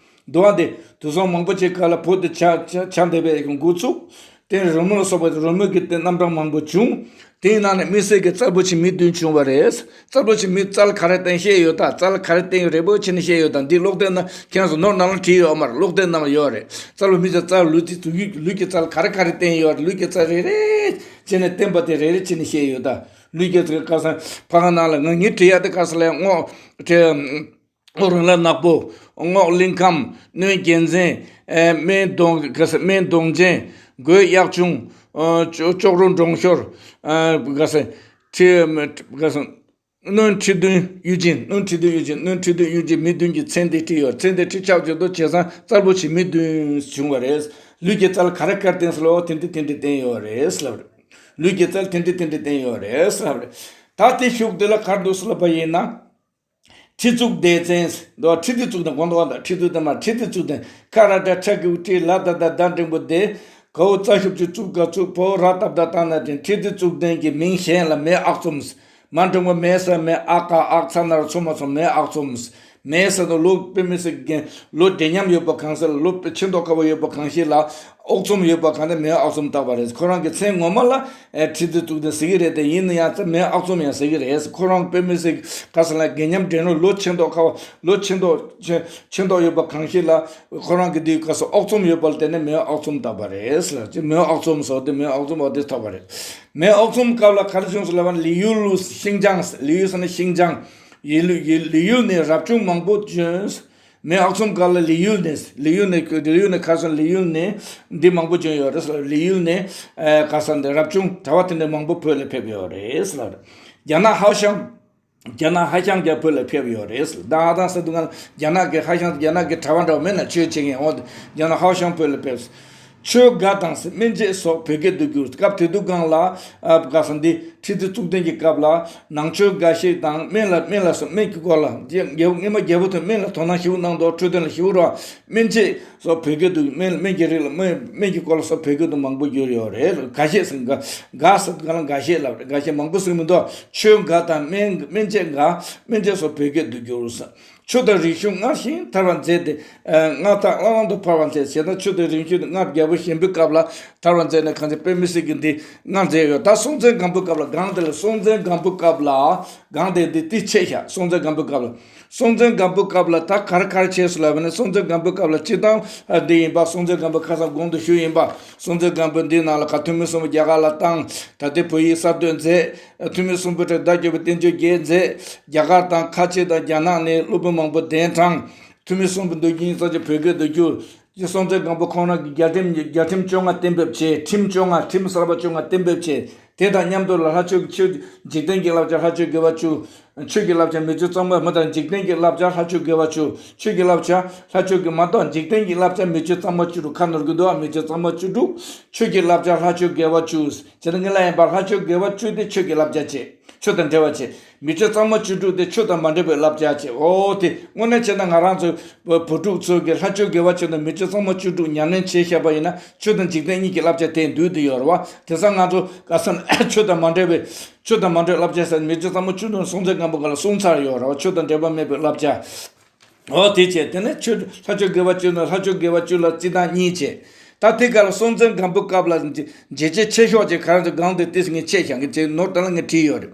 འདུལ་བ་འདི་དུས་སོང་མང་པོ་ཅིག་ཁ་ལ་བོད་དུ་ཆ་ཆ་ཆ་འདེབས་པའི་འགོ་ཚུགས། དེ་རོལ་མོ་ལ་སོགས་པ་རོལ་མོ་གི་དེ་རྣམ་གྲངས་མང་པོ་བྱུང་། དེའི་ནང་ནས་དམིགས་བསལ་གྱི་རྩལ་པོ་ཆེ་མི་བདུན་བྱུང་བ་རེད། རྩལ་པོ་ཆེ་མི་རྩལ་ག་རེ་བསྟན་བཤད་ཡོད་ད། རྩལ་ག་རེ་བསྟན་ཡོད་རེ་པོ་ཆེ་ནས་བཤད་ཡོད་ད། འདི་ཀློག་དེབ་ནང་ཁྱེད་རང་ཚོ་ནོར་ནང་ལ་བྲིས་ཡོད་མ་རེད། ཀློག་དེབ་ནང་ལ་ཡོད་རེད། རྩལ་པོ་མི་ཚོ་རྩལ་ལུས་ཀྱི་ལུས་ཀྱི་རྩལ་ག་རེ་ག་རེ་བསྟན་ཡོད་རེད། ལུས་ཀྱི་རྩལ་རེ་རེ་བྱས་ནས་བསྟན་པ་དེ་རེ་རེ་བྱས་ནས་བཤད་ཡོད་ད། ལུས་ཀྱི་རྩལ་ག་ས་ཕ་ག་ནང་ལ་ང་ངས་བྲིས་ཡ་དེ་ག་ས་ལ་རྔོག་བྲིས། རྔོག་རིང་ལ་ནག་པོ། རྔོག་གླིང་ཁམས། སྣོད་རྒྱལ་མཚན། སྨན་གདོང་། ག་ས། སྨན་གདོང་ཅན། རྒོད་གཡག་ཆུང་། ཅོག་ཅོག་རོ་འབྲོང་ཤོར། ག་ས། ཁྲི། ག་ས། སྣོད་ཁྲི་བདུན་གཡུ་འབྲུག་སྣོད་ཁྲི་བདུན་གཡུ་འབྲུག་སྣོད་ཁྲི་བདུན་གཡུ་འབྲུག་མི་བདུན་གྱི་མཚན་དེ་བྲིས་ཡོད། མཚན་དེ་བྲིས་ཆགས་བྱེད་དུ་བྱས་ཙང་རྩལ་པོ་ཆེ་མི་བདུན་བྱུང་བ་རེད། ལུས་ཀྱི་རྩལ་ག་རེ་ག་རེ་བསྟན་སོང་ལོ། དེ་འདྲ་དེ་འདྲ་བསྟན་ཡོད་རེད་ལབ་རེད། ལུས་ཀྱི་རྩལ་དེ་འདྲ་དེ་འདྲ་བསྟན་ཡོད་རེད་ལབ་རེད། ད་དེ་ཤུགས་དེ་ལ་ག་རེ་འདུག་ཟེར་ལབ་པ་ཡིན་ན། ཁྲི་གཙུག་ལྡེ་བཙན་འདུག་ཁྲི་དེ་གཙུག་དང་གོང་དུ་བ་དང་ཁྲི་གཙུག་དེ་མ་ཁྲི་དེ་གཙུག་དེ་ཁ་ར་ཏྲ་ཁྲ་གི་ཁྲི་ལ་ད་ད་ད་འགྲེང་བུ་དེ། གའུ་རྩ་ཤུབ་ཅུ་གཙུག་ག་གཙུག་ཕོ་ར་ཏབ་ད་ཏ་ན་དེ་ཁྲི་དེ་གཙུག་དེ་གི་མིང་གཞན་ལ་མེ་ཨག་ཚོམས། མ་འགྲེང་བུ་མེ་ས་མེ་ཨག་ག་ཨག་ཚ་ན་ར་ཚོ་མ་ཚོ་མེ་ཨག་ཚོམས། མེ་ས་དང་ལོ་དཔེ་མི་སྲིད་རྒན་ལོ་བགྲེས་ཉམས་ཡོད་པ་གང་ས་ལ་ལོ་ཆེ་མདོག་ཁ་པོ་ཡོད་པ་གང་ཞིག་ལ། ཨོག་ཚོམ་ཡོད་པ་གང་དེ་མེ་ཨོག་ཚོམ་བཏགས་པ་རེད། ཁོ་རང་གི་མཚན་ངོ་མ་ལ་ཨེ་ཁྲི་དེ་གཙུག་དེ་ཟེར་གི་རེད་དེ། ཡིན་ན་ཡང་ཚེ་མེ་ཨོག་ཚོམ་ཡང་ཟེར་གི་རེད། ཁོ་རང་དཔེ་མི་སྲིད་ག་ས་ལ་རྒས་ཉམས་འདྲེན་རོགས་ལོ་ཆེ་མདོག་ཁ་བ་ལོ་ཆེ་མདོག་ཆེ་ཆེ་མདོག་ཡོད་པ་གང་ཞིག་ལ་ཁོ་རང་གི་དེའི་སྐབས་སུ་ཨོག་ཚོམ་ཡོད་པ་ལ་བརྟེན་ནས་མེ་ཨོག་ཚོམ་བཏགས་པ་རེད་ཟེར། ཅེས་མེ་ཨོག་ཚོམ་ཟེར་དེ་མེ་ཨོག་ཚོམ་འོ་དེ་ཐོབ་པ་རེད། མེ་ཨོག་ཚོམ་སྐབས་ལ་ག་རེ་བྱུང་ཟེར་ལབ་པ་ན་ལི་ཡུལ་ལུ་ཤིང་ཅང་། ལི་ཡུལ་ཟེར་ན་ཤིང་ཅང་། ཡི་ལི་ཡི་ལི་ཡུལ་ནས་རབ་བྱུང་མང་པོ་བྱོན། མེ་ཨག་ཚོམ་སྐབས་ལ་ལི་ཡུལ་ནས་ལི་ཡུལ་ནས་ལི་ཡུལ་ནས་ཁ་སང་ལི་ཡུལ་ནས་འདི་མང་པོ་བྱོན་ཡོད་རེད་ཟེར། ལི་ཡུལ་ནས་ཨེ་ཁ་སང་འདི་རབ་བྱུང་གྲྭ་པ་དེ་འདྲ་མང་པོ་བོད་ལ་ཕེབས་ཡོད་རེད་ཟེར། རྒྱ་ནག་ཧྭ་ཤང་། རྒྱ་ནག་ཧྭ་ཤང་རྒྱ་བོད་ལ་ཕེབས་ཡོད་རེད་ཟེར། ད་ཧྭ་ཏང་ཟེར་དུས་སྒང་ལ་རྒྱ་ནག་གི་ཧྭ་ཤང་རྒྱ་ནག་གི་གྲྭ་པ་འདྲ་བ་མེད་ན་ཆོས་བྱེད་མཁན་འོ་རྒྱ་ནག་ཧྭ་ཤང་བོད་ལ་ཕེབས། ཆོས་དགའ་དང་སྨན་དཔྱད་སོགས་བོད་སྐད་དུ་བསྒྱུར། སྐབས་དེ་དུས་སྒང་ལ་ཨ་ག་ས་འདི་ཁྲི་ཙི་གཙུག་བརྟན་གྱི་སྐབས་ལ་ནང་ཆོས་འགའ་ཞིག་དང་སྨན་ལ་སྨན་ལ་སོགས་སྨན་གྱི་སྐོར་ལ་རྒྱལ་རྒྱལ་པོ་སྔོན་མ་རྒྱལ་པོ་དེ་སྨན་ལ་དོ་སྣང་ཞེ་པོ་གནང་འདུག་འཕྲོད་བསྟེན་ལ་ཞེ་པོ་རོགས། སྨན་དཔྱད་སོགས་བོད་སྐད་དུ་སྨན་སྨན་གྱི་རིགས་ལ་སྨན་སྨན་གྱི་སྐོར་ལ་སོགས་བོད་སྐད་དུ་མང་པོ་བསྒྱུར་ཡོད་རེད། འགའ་ཤས་ཟེར་འགའ་འགའ་ཟེར་ག་ལ་འགའ་ཤས་ལབ་རེད། འགའ་ཤས་མང་པོ་ཟེར་མི་འདུག་ཆོས་འགའ་དང་སྨན་སྨན་དཔྱད་འགའ་སྨན་དཔྱད་སོགས་བོད་སྐད་དུ་བསྒྱུར། ཆོས་དང་རིག་གཞུང་སྔར་བཞིན་དར་བར་མཛད་དེ། ཨ་སྔར་དང་བླ་ལམ་དུ་འཕར་བར་མཛད། བྱས་ཙང་ཆོས་དང་རིག་གཞུང་སྔར་རྒྱལ་པོ་གཞོན་པའི་སྐབས་ལ་དར་བར་མཛད་ནས་གང་ཅི་དཔེ་མི་སྲིད་ཀྱི་འདི་སྔར་མཛད་ཡོད། ད་སྲོང་བཙན་སྒམ་པོའི་སྐབས་ལ་སྒང་དེ་ལ་སྲོང་བཙན་སྒམ་པོའི་སྐབས་ལ་སྒང་དེ་འདི་ཏི་ཆེ་ཤ། སྲོང་བཙན་སྒམ་པོའི་སྐབས་ལ་སྲོང་བཙན་སྒམ་པོའི་སྐབས་ལ་ད་ག་རེ་ག་རེ་བྱས་སོང་ལབ་ན། སྲོང་བཙན་སྒམ་པོའི་སྐབས་ལ་སྤྱི་བཏང་ཨ་འདི་ཡིན་པ། སྲོང་བཙན་སྒམ་པོ་ཁ་སང་གོང་དུ་ཞུས་ཡིན་པ། སྲོང་བཙན་སྒམ་པོ་འདི་ནང་ལ་ག་ཐུ་མི་སུམ་བརྒྱ་ག་ལ་བཏང་། ད་ལྟའི་བོད་ཡིག་གསར་གཏོད་མཛད། ཐུ་མི་སུམ་བུ་ཁྲི་བརྡ་བརྒྱབ་པའི་བསྟན་བཅོས་རྒྱས་མཛད། རྒྱ་གར་དང་ཁ་ཆེ་དང་རྒྱ་ནག་ནས་སློབ་དཔོན་མང་པོ་གདན་དྲངས། ཐུ་མི་སུམ་བུ་མདོ་རྒྱུད་གཉིས་རྩ་ཆེ་བོད་སྐད་དུ་བསྒྱུར། སྲོང་བཙན་སྒམ་པོ་ཁོང་རང་གིས་རྒྱལ་ཁྲིམས་རྒྱལ་ཁྲིམས་བཅོ་ལྔ་གཏན་འབེབས་བྱས། ཁྲིམས་བཅོ་ལྔ། ཁྲིམས་གསར་པ་བཅོ་ལྔ་གཏན་འབེབས་བྱས། དེ་དང་མཉམ་དུ་ལ་ལྷ་ཆོས་ཆོས་འཇིག་རྟེན་གྱི་བསླབ་བྱ་ལྷ་ཆོས་དགེ་བ་བཅུ། ཆོས་ཀྱི་བསླབ་བྱ་མི་ཆོས་གཙང་མ་མ་དང་། འཇིག་རྟེན་གྱི་བསླབ་བྱ་ལྷ་ཆོས་དགེ་བ་བཅུ། ཆོས་ཀྱི་བསླབ་བྱ་ལྷ་ཆོས་དགེ་མ་གཏོགས་འཇིག་རྟེན་གྱི་བསླབ་བྱ་མི་ཆོས་གཙང་མ་བཅུ་དྲུག་ཁ་ནོར་གྱི་འདུག་མི་ཆོས་གཙང་མ་བཅུ་དྲུག་ཆོས་ཀྱི་བསླབ་བྱ་ལྷ་ཆོས་དགེ་བ་བཅུ། བྱས་ན་ངས་ལབ་ཡིན་པ། ལྷ་ཆོས་དགེ་བ་བཅུ་དེ་ཆོས་ཀྱི་བསླབ་བྱ་བྱེད། ཆོས་དང་འབྲེལ་བ་བྱེད། མི་ཆོས་གཙང་མ་བཅུ་དྲུག་དེ་ཆོས་དང་མ་འབྲེལ་བའི་བསླབ་བྱ་བྱེད། འོ་དེ་དངོས་གནས་བྱས་ན་ང་རང་ཚོ་བུ་ཕྲུག་ཚོ་གིས་ལྷ་ཆོས་དགེ་བ་བཅུ་དང་མི་ཆོས་གཙང་མ་བཅུ་དྲུག་ཉམས་ལེན་བྱས་བཞག་པ་ཡིན་ན་ཆོས་དང་འཇིག་རྟེན་གཉིས་ཀྱི་བསླབ་བྱ་དེ་འདུས་བསྡད་ཡོད་རེད་བ། དེང་སང་ང་ཚོ་ག་ས་ན་ཆོས་དང་མ་འབྲེལ་བའི་ཆོས་དང་མ་འབྲེལ་བསླབ་བྱ་ཟེར། མི་ཆོས་གཙང་མ་བཅུ་དྲུག་སྲོང་བཙན་སྒམ་པོ་སྒང་ལ་གསུངས་ཚར་ཡོད་རེད་བ། ཆོས་དང་འབྲེལ་བ་མེད་པའི་བསླབ་བྱ། འོ་དེ་བྱས། དེ་ནས་ཆོས་ལྷ་ཆོས་དགེ་བ་བཅུ་ནི་ལྷ་ཆོས་དགེ་བ་བཅུ་ལ་རྩིས་སྟངས་གཉིས་བྱས། ད་དེ་ག་ལ་སྲོང་བཙན་སྒམ་པོའི་སྐབས་ལ་འཇལ་བྱེད་ཆེ་ཤོས་ཀྱི་ག་རེ་ཚོ་སྒང་དེ་ཏིས་ངས་ཆེ་ཤ་ངས་བྱས་ནོར་དེ་ལ་ངས་བྲིས་ཡོད་རེད།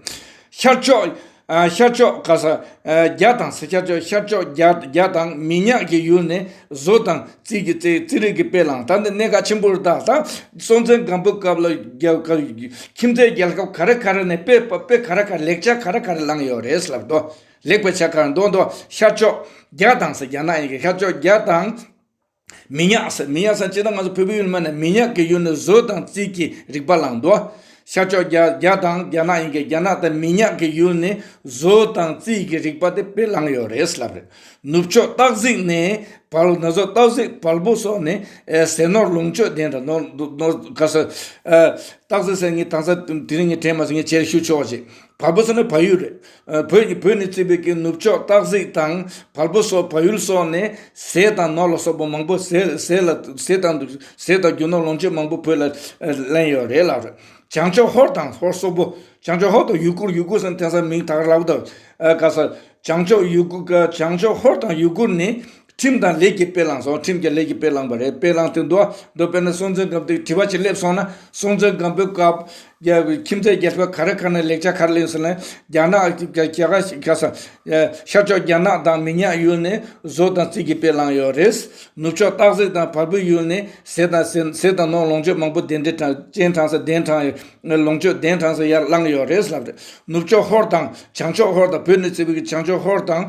ཤར་ཕྱོགས། ཨ་ཤར་ཕྱོགས་ག་ས། ཨ་བརྒྱ་དང་ས། ཤར་ཕྱོགས་ཤར་ཕྱོགས་བརྒྱ་བརྒྱ་དང་མི་ཉག་གི་ཡུལ་ནས་བཟོ་དང་རྩིས་ཀྱི་རྩིས་རྩིས་རིག་གི་དཔེ་བླངས། ད་འདི་གནད་འགག་ཆེན་པོ་རེད། ད་ད་སྲོང་བཙན་སྒམ་པོའི་སྐབས་ལ་རྒྱ་ཁྱིམ་མཚེས་རྒྱལ་ཁབ་ག་རེ་ག་རེ་ནས་དཔེ་དཔེ་ག་རེ་ག་རེ་ལེགས་ཆ་ག་རེ་ག་རེ་བླངས་ཡོད་རེད་ལབ་དོ། ལེགས་པའི་ཆ་གང་མདོ་མདོ་ཤར་ཕྱོགས་རྒྱ་དང་ས། རྒྱ་ནག་ཡིན་གྱི་ཤར་ཕྱོགས་རྒྱ་དང་། མི་ཉག་ས། མི་ཉག་ས་ཅི་ད་ང་ཚོ་བོད་པའི་ཡུལ་མ་ནས་མི་ཉག་གི་ཡུལ་ནས་བཟོ་དང་རྩིས་ཀྱི་རིག་པ་བླངས་འདུག་ཤར་ཕྱོགས་རྒྱ་རྒྱ་དང་རྒྱ་ནག་ཡིན་གྱི་རྒྱ་ནག་དང་མི་ཉག་གི་ཡུལ་ནས་བཟོ་དང་རྩིས་ཀྱི་རིག་པ་དེ་དཔེ་བླངས་ཡོད་རེད་ལབ་རེད། ནུབ་ཕྱོགས་སྟག་གཟིག་ནས་བལ། ན་ཚོ་སྟག་གཟིག་བལ་པོ་སོགས་ནས་ཨེ་ཟས་ནོར་ལོངས་སྤྱོད་ལྡན་དང་ནོར་ནོར་ག་ས་ཨེ། སྟག་གཟིག་ཟེར་ངས་དེང་སང་དེ་རིང་ངས་དྲན་མ་སོང་། ངས་བྱས་ཞུ་ཆོག་ཅིག་བལ་པོ་ཟེར་ན་བལ་ཡུལ་རེད། ཨ། བོད་བོད་ནས་བརྩིས་པའི་གི་ནུབ་ཕྱོགས་སྟག་གཟིག་དང་བལ་པོ་སོགས་བལ་ཡུལ་སོགས་ནས་ཟས་དང་ནོར་ལ་སོགས་པ་མང་པོ། ཟས་ཟས་ལ་ཟས་དང་ཟས་དང་རྒྱུ་ནོར་ལོངས་སྤྱོད་མང་པོ་བོད་ལ་ཨ་ལེན་ཡོད་རེད་ལབ་རེད། བྱང་ཕྱོགས་ཧོར་དང་ཧོར་སོག་པོ། བྱང་ཕྱོགས་ཧོར་དང་ཡུ་གུར། ཡུ་གུར་ཟེར་ན་དེང་སང་མིང་ད་ག་ལབ་དང་། ཨ། ག་ས། བྱང་ཕྱོགས་ཡུ་གུར། བྱང་ཕྱོགས་ཧོར་དང་ཡུ་གུར་ནི་ཁྲིམས་དང་ལས་ཀྱིས་དཔེ་བླངས་སོ། ཁྲིམས་ཀྱིས་ལས་ཀྱིས་དཔེ་བླངས་པ་རེད། དཔེ་བླངས་ཏེ་འདུག་འདུག་དཔེར་ན་སྲོང་བཙན་སྒམ་པོ་དེ་དྲི་བ་ཅིག་སླེབས་སོང་ན། སྲོང་བཙན་སྒམ་པོའི་སྐབས་ཁྱིམ་མཚེས་རྒྱལ་ཁབ་ག་རེ་ག་རེ་ནས་ལེགས་ཆ་ག་རེ་ལེན་སོང་ན། རྒྱ་ནག་རྒྱ་གར་ག་ས། ཤར་ཕྱོགས་རྒྱ་ནག་དང་མི་ཉག་ཡུལ་ནས་བཟོ་དང་རྩིས་ཀྱིས་དཔེ་བླངས་ཡོད་རེད། ནུབ་ཕྱོགས་སྟག་གཟིག་དང་བལ་པོའི་ཡུལ་ནས་ཟས་དང་ཟས་ཟས་དང་ནོར་ལོངས་སྤྱོད་མང་པོ་གདན་འདྲེན་དྲངས། སྤྱན་དྲངས་ས། གདན་དྲངས། ལོངས་སྤྱོད་གདན་དྲངས་ས་ཡར་བླངས་ཡོད་རེད་ལབ་རེད། ནུབ་ཕྱོགས་ཧོར་དང་བྱང་ཕྱོགས་ཧོར་དང་། བོད་ནས་བརྩིས་པའི་གི་བྱང་ཕྱོགས་ཧོར་དང་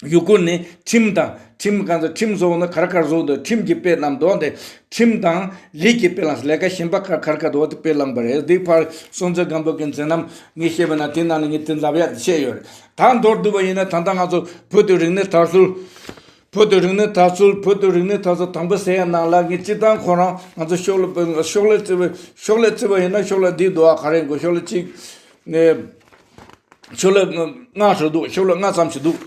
ཡུ་གུར་ནི་ཁྲིམས་དང་། ཁྲིམས་གང་ཚ། ཁྲིམས་བཟོ་ན་ག་རེ་ག་རེ་བཟོ་འདུག་ཁྲིམས་ཀྱིས་དཔེ་བླངས་འདུག་སྟེ། ཁྲིམས་དང་ལས་ཀྱིས་དཔེ་བླངས། ལས་ཀ་གཞན་པ་ག་ག་རེ་ག་རེ་འདུག་དེ་དཔེ་བླངས་པ་རེད། འདི་ཕར་སྲོང་བཙན་སྒམ་པོ་གི་མཛད་རྣམ་ངས་བཤད་པ་ན་དེ་ནང་ནས་ངས་དེ་ལབ་ཡག་བཤད་ཡོད་རེད། ད་མདོར་བསྡུས་པ་ཡིན་ན། ད་ལྟ་ང་ཚོ་བོད་དུ་རིག་གནས་དར་ཚུལ། བོད་དུ་རིག་གནས་དར་ཚུལ། བོད་དུ་རིག་གནས་དར་ཚུལ་དང་པོ་ཟེར་ཡ་ནང་ལ་ངས་སྤྱིར་བཏང་ཁོ་རང་ང་ཚོ་ཤོག་ལྷེ་ཤོག་ལྷེ་བརྩི་བ། ཤོག་ལྷེ་བརྩི་བ་ཡིན་ན་ཤོག་ལྷེ་འདི་འདུག་ཨ། ག་རེ་དགོས། ཤོག་ལྷེ་གཅིག་ནས། ཤོག་ལྷེ་ལྔ་ཞིག་འདུག་ཤོག་ལྷེ་ལྔ་ཙམ་ཞིག་འདུག་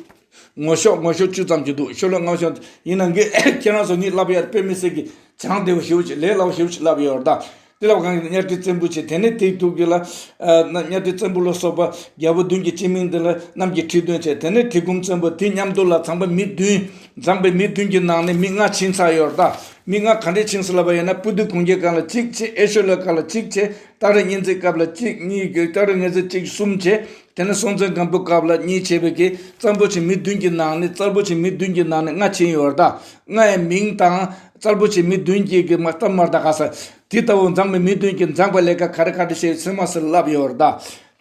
ངོ་ཤོག་ངོ་ཤོག་བཅུ་ཙམ་ཞིག་འདུག་ཤོག་ལྷེ་ལྔ་ཤོག་ཡིན་ན་ངས་ཁྱེད་རང་ཚོ་ངས་ལབ་ཡ་དཔེ་མི་སྲིད་ཀྱི་བྱང་བདེ་བོ་ཞེ་པོ་ཅིག་ལས་སླ་བོ་ཞེ་པོ་ཅིག་ལབ་ཡོད་རེད་ད། དེ་ལ་གང་གི་གཉའ་ཁྲི་བཙན་པོ་བྱས། དེ་ནས་དེའི་ཐུགས་ཀྱི་ལ། ཨ། གཉའ་ཁྲི་བཙན་པོ་ལ་སོགས་པ་རྒྱལ་པོ་བདུན་གྱི་སྤྱི་མིང་དེ་ལ་གནམ་གྱི་ཁྲི་བདུན་བྱས། དེ་ནས་གྲི་གུམ་བཙན་པོ། དེ་མཉམ་དུ་ལ་མཛངས་པ་མི་བདུན། མཛངས་པའི་མི་བདུན་གྱི་ནང་ནས་མི་ལྔ་ཕྱིན་ཚར་ཡོད་རེད་ད། མི་ལྔ་ག་འདྲས་ཕྱིན་སོང་ལབ་པ་ཡིན་ན། སྤུ་ལྡེ་གུང་རྒྱལ་སྐབས་ལ་གཅིག་བྱས། ཨེ་ཤོ་ལོའི་སྐབས་ལ་གཅིག་བྱས། སྟག་རི་གཉན་གཟིགས་སྐབས་ལ་གཅིག་གཉིས། སྟག་རི་གཉན་གཟིགས་གཅིག་གསུམ་བྱས། དེ་ནས་སྲོང་བཙན་སྒམ་པོའི་སྐབས་ལ་གཉིས་བྱས་པའི་གི་རྩལ་པོ་ཆེ་མི་བདུན་གྱི་ནང་ནས། རྩལ་པོ་ཆེ་མི་བདུན་གྱི་ནང་ནས་ལྔ་ཕྱིན་ཡོད་རེད་ད། ལྔ་ཡི་མིང་དང་རྩལ་པོ་ཆེ་མི་བདུན་གྱི་གི་མ་སྟབས་མར་ད་ག་ས། དེ་ལྟ་བུ་མཛངས་པའི་མི་བདུན་གྱིས་མཛངས་པ་ལས་ཀ་ག་རེ་ག་རེ་བྱས་ཚོད་མ་ཟེར་ལབ་ཡོད་རེད་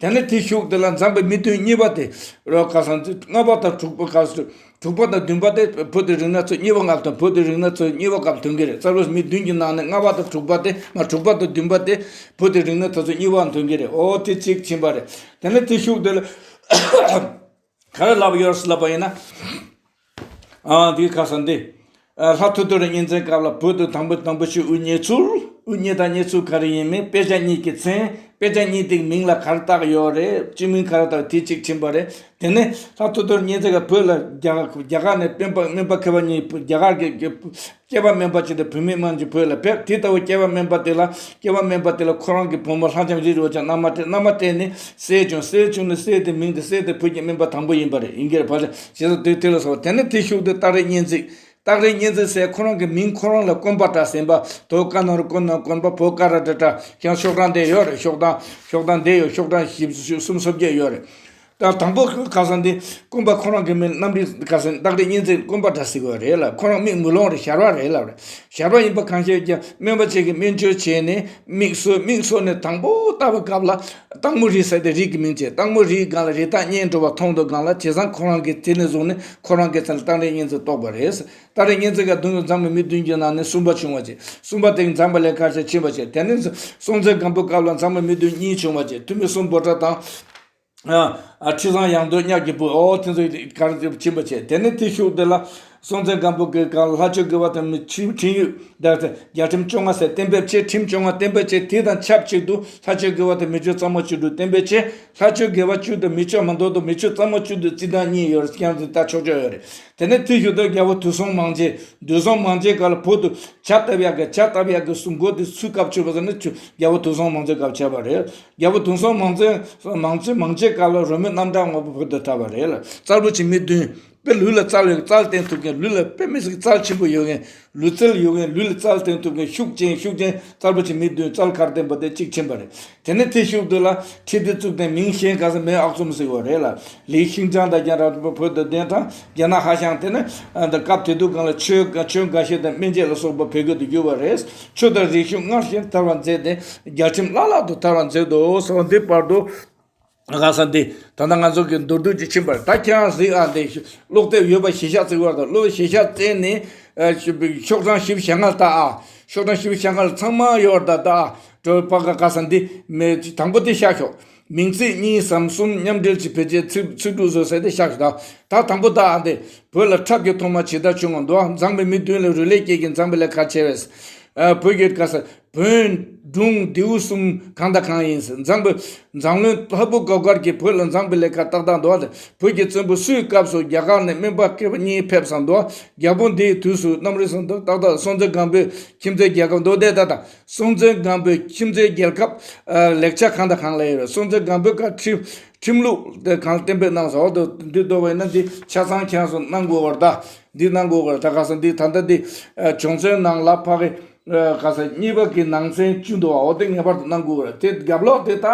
ད། དེ་ནས་དེའི་ཤུགས་དེ་ལ་མཛངས་པའི་མི་བདུན་གཉིས་པ་དེ་རོ་ག་ས། ལྔ་པ་དང་དྲུག་པ་ག་ས། དྲུག་པ་དང་བདུན་པ་དེ་བོད་དུ་རིག་གནས་ཚོ་གཉིས་པ་ལྔ་དང་། བོད་དུ་རིག་གནས་ཚོ་གཉིས་པ་སྐབས་ཐོན་གྱི་རེད། རྩལ་པོ་མི་བདུན་གྱི་ནང་ནས་ལྔ་པ་དང་དྲུག་པ་དེ། མ། དྲུག་པ་དང་བདུན་པ་དེ་བོད་དུ་རིག་གནས་ཚོ་ཚོ་གཉིས་པ་ཐོན་གྱི་རེད། ཨོ་དེ་གཅིག་ཕྱིན་པ་རེད། དེ་ནས་དེའི་ཤུགས་དེ་ལ་ག་རེ་ལབ་ཡོད་ལབ་པ་ཡིན་ན། ཨ། འདི་ག་ས་འདི། ཨ། ལྷ་ཐོ་ཐོ་རི་གཉན་བཙན་སྐབས་ལ་བོད་དུ་དང་པོ་དང་པོ་ཞིག་དབུ་བརྙེས་ཚུལ། དབུ་བརྙེས་དང་བརྙེས་ཚུལ་ག་རེ་ཡིན་མིན་དཔེ་ཆ་གཉིས་ཀྱི་མཚན། དཔེ་ཆ་གཉིས་དེའི་མིང་ལ་ག་རེ་བཏགས་ཡོད་རེད། སྤྱི་མིང་ག་རེ་བཏགས། དེ་གཅིག་ཕྱིན་པ་རེད། དེ་ནས་ལྷ་ཐོ་ཐོ་རི་གཉན་བཙན་སྐབས་བོད་ལ་རྒྱ་རྒྱ་གར་ནས་སྤེན་པ་སྨན་པ་མཁས་པ་གཉིས། རྒྱ་གར་གྱི་གི་སྐྱེས་པ་སྨན་པ་ཅིག་དང་བུད་མེད་དམངས་ཀྱི་བོད་ལ་ཕེབས། དེ་ལྟ་བུ་སྐྱེས་པ་སྨན་པ་དེ་ལ། སྐྱེས་པ་སྨན་པ་དེ་ལ་ཁོ་རང་གི་བུ་མོ་ལྷ་ལྕམ་རི་རུ་བ་ཅན་མནའ་མ་སྤྲད། མནའ་མ་སྤྲད་ནས་སྲས་བྱུང་། སྲས་བྱུང་ནས་སྲས་དེ་མིང་དེ། སྲས་དེ་བོད་ཀྱི་སྨན་པ་དང་པོ་ཡིན་པ་རེད། ཡིན་གྱི་རེད། ཕལ་ཆེར་བྱས་ཙང་དེ་དེ་ལ་སོགས། དེ་ནས་དེའི་ཤུགས་དེ་སྟག་རི་གཉན་གཟིགས། སྟག་རི་གཉན་གཟིགས་ཟེར་ཁོ་རང་གི་མིང་ཁོ་རང་ལ་དཀོན་པ་གྲགས་ཟེར་བ། དོ་ཀ་ན་རོ་ཀོ་ན་དཀོན་པ། བོ་ཀ་ར་ཏ་གྲགས། ཡང་ཤོག་གྲངས་དེ་ཡོད་རེད། ཤོག་གྲངས་ཤོག་གྲངས་དེ་ཡོད། ཤོག་གྲངས་བཞི་བཅུ་གསུམ་སོ་བརྒྱད་ཡོད་རེད། ད་དང་པོ་ག་ས་འདི་དཀོན་པ་ཁོ་རང་གི་མིང་རྣམ་རིག་ག་ས་སྟག་རི་གཉན་གཟིགས་དཀོན་པ་གྲགས་ཟེར་གྱི་ཡོད་རེད་ལ། ཁོ་རང་མིག་མེ་ལོང་རེད། ཞར་བ་རེད་ལབ་རེད། ཞར་བ་ཡིན་པ་གང་ཤེས་ཀྱང་སྨན་པ་ཅིག་གིས་སྨན་བཅོས་བྱས་ནས་མིག་གསོ། མིག་གསོ་ནས་དང་པོ་བལྟ་བའི་སྐབས་ལ་སྟག་མོ་རི་ཟེར་དེ་རི་གི་མིང་བྱས། སྟག་མོ་རིའི་སྒང་ལ་རི་དྭགས་གཉན་འགྲོ་བ་མཐོང་དུས་སྒང་ལ། བྱས་ཙང་ཁོ་རང་གིས་དེ་ནས་བཟུང་ནས་ཁོ་རང་གི་མཚན་ལ་སྟག་རི་གཉན་གཟིགས་བཏགས་པ་རེད། སྟག་རི་གཉན་གཟིགས་ཀྱི་གདུང་མཛངས་པའི་མི་བདུན་གྱི་ནང་ནས་གསུམ་པ་བྱུང་བ་བྱས། གསུམ་པ་དེ་མཛངས་པ་ལས་ཀ་བྱས་ཕྱིན་པ་བྱས། དེ་ནས་སྲོང་བཙན་སྒམ་པོའི་སྐབས་ལ་མཛངས་པའི་མི་བདུན་གཉིས་བྱུང་བ་བྱས། ཐུ་མི་སུམ་བྷོ་ཊ་དང་། ཨ། ཁྲི་བཟང་ཡང་སྟོན་གཉགས་ཀྱི་བུ། ཨོ་དེ་ཚོ་ག་རེ་ཕྱིན་པ་བྱས། དེ་ནས་དེའི་ཤུགས་དེ་ལ་སྲོང་བཙན་སྒམ་པོ་གི་སྐབས་ལ་ལྷ་ཆོས་དགེ་བ་དང་མི་ཆོས་ཁྲིམས་ཡིག་དང་། རྒྱལ་ཁྲིམས་བཅོ་ལྔ་ཟེར་གཏན་འབེབས་བྱས། ཁྲིམས་བཅོ་ལྔ་གཏན་འབེབས་བྱས། དེ་དང་ཆབས་ཅིག་ཏུ་ལྷ་ཆོས་དགེ་བ་དང་མི་ཆོས་རྩ་མ་བཅུ་དྲུག་གཏན་འབེབས་བྱས། ལྷ་ཆོས་དགེ་བ་བཅུ་དང་མི་ཆོས་མ་འདོད་དོ། མི་ཆོས་རྩ་མ་བཅུ་དྲུག་རྩིས་ཐང་གཉིས་ཡོད་རེད། ཀྱང་དེ་ལྟ་ཆོག་ཆོག་ཡོད་རེད། དེ་ནས་དེའི་ཤུགས་དེ་རྒྱལ་པོ་དུས་གསུམ་མང་རྒྱལ། དུས་གསུམ་མང་རྒྱལ་སྐབས་ལ་བོད་དུ་ཇ་བཏབ་ཡག་གི། ཇ་བཏབ་ཡག་གི་སུ་མགོ་དེ་སུས་བཀབ་བཅུག་པ་ཟེར་ན། རྒྱལ་པོ་དུས་གསུམ་མང་རྒྱལ་སྐབས་བྱས་པ་རེད། རྒྱལ་པོ་དུས་གསུམ་མང་རྒྱལ་མང་རྒྱལ་མང་རྒྱལ་སྐབས་ལ་རོལ་མོ་རྣམ་གྲངས་ལྔ་པོ་བོད་དུ་དར་བ་རེད་ལ། རྩལ་པོ་ཆེ་མི་བདུན། དཔེ་ལུས་ལ་རྩལ་ཡོད། རྩལ་བསྟན་ཐུབ་མཁན། ལུས་ལ་དཔེ་མི་སྲིད་རྩལ་ཆེན་པོ་ཡོད་མཁན། ལུས་རྩལ་ཡོད་མཁན། ལུས་ལ་རྩལ་བསྟན་ཐུབ་མཁན། ཤུགས་ཅན། ཤུགས་ཅན། རྩལ་པོ་ཆེ་མི་བདུན། རྩལ་ཁ་བསྟན་པ་དེ་གཅིག་ཕྱིན་པ་རེད། དེ་ནས་དེའི་ཤུགས་དེ་ལ་ཁྲི་སྡེ་བཙུགས་ཏེ་མིང་གཞན་ག་ས་མེད། ཨག་ཚོམ་ཟེར་བ་རེད་ལ། ལི་ཤིང་ཅང་དང་རྒྱ་ར་བོད་དུ་གདན་དྲངས། རྒྱ་ནག་ཧ་ཤང་། དེ་ནས་ཨ་ད་སྐབས་དེ་དུས་སྒང་ལ་ཆོས་ཆོས་དགའ་བཞི་དང་སྨན་དཔྱད་ལ་སོགས་པ་བོད་སྐད་དུ་བསྒྱུར་བ་རེད། ཆོས་དང་རིག་གཞུང་སྔར་བཞིན་དར་བར་མཛད་དེ། རྒྱལ་ཁྲིམས་བླ་ལྷག་ཏུ་དར་བར་མཛད་དོ་ཟེར་བ་འདི་བར་དུ། ག་ས་འདི་ད་ལྟ་ང་ཚོ་གི་མདོར་བསྡུས་ཅིག་ཕྱིན་པ་རེད། ད་ཁྱེད་རང་གཟིགས་ཨ། འདི་ཀློག་དེབ་ཡོད་པ་གཞི་བཞག་བརྩི་བར་དང་། ཀློག་གཞི་བཞག་བརྩིས་ནས་ཨ་ཤོག་གྲངས་བཞི་བཅུ་ཞེ་ལྔ་ལ་ལྟ་ཨ། ཤོག་གྲངས་བཞི་བཅུ་ཞེ་ལྔ་ལ་ཚང་མ་ཡོད་རེད་ད། ད་གྲོལ་པ་ག་ག་ས་འདི་མེད། དང་པོ་དེ་བཞག་ཤོག་མིང་ཚིག་གཉིས་སམ་གསུམ་མཉམ་འབྲེལ་གྱིས་བེད་སྤྱད་ཚིག་ཚིག་འབྲུ་བཟོ་ཟེར་དེ་བཞག་ཤོག་ད་ད་དང་པོ་ད་ཨ། འདི་བོད་ལ་འཁྲབ་ཀྱི་ཐོག་མ་ཇི་ལྟར་བྱུང་བ་འདུག་མཛངས་པའི་མི་བདུན་ལས་རུ་ལས་སྐྱེས་ཀྱི་མཛངས་པའི་ལས་ཁ་ཆེ་བས། ཨ། བོད་ཀྱི་ག་ས། བོན་སྒྲུང་ལྡེའུ་གསུམ་གང་དང་གང་ཡིན་ཟེར། འཛམ་བུ་འཛམ་གླིང་ལྷ་བུ་གོ་དཀར་གྱིས་བོད་ལ་འཛམ་བུ་ལས་ཀ་ཏག་ཏག་འདུག་བ། བོད་ཀྱི་བཙན་པོ་སུའི་སྐབས་སུ་རྒྱ་གར་ནས་སྨན་པ་མཁས་པ་གཉིས་ཕེབས་ས་འདུག་བ། རྒྱལ་པོ་འདིའི་དུས་སུ་གནམ་རི་སོང་འདུག་ཏག་ཏག་སྲོང་བཙན་སྒམ་པོའི་ཁྱིམ་མཚེས་རྒྱལ་ཁབ་འདུག་བསྡད་ད་དང་། སྲོང་བཙན་སྒམ་པོའི་ཁྱིམ་མཚེས་རྒྱལ་ཁབ་ཨ་ལེགས་ཆ་གང་དང་གང་ལ་ཡོད་རེད། སྲོང་བཙན་སྒམ་པོའི་སྐབས་ཁྲིམས་ཁྲིམས་ལུགས་དེ་གང་གཏན་འབེབས་གནང་སོང་འདུག་འདི་འདུག་བས་ན་འདི་ཆ་ཚང་ཁྱེད་རང་ཚོ་གནང་དགོས་བར་ད། འདི་གནང་དགོས་བར་ད། ག་ས་འདི་ད་ལྟ་འདི་ཨ་སྦྱོང་ཚན་ནང་ལ་ཕ་གི་ཨ་ག་ས་གཉིས་པ་གི་ནང་ཚན་བཅུ་འདུག་བ། འོ་དེ་ངེས་པར་དུ་གནང་དགོས་བར་དེ་རྒྱབ་ལོགས་དེ་ད་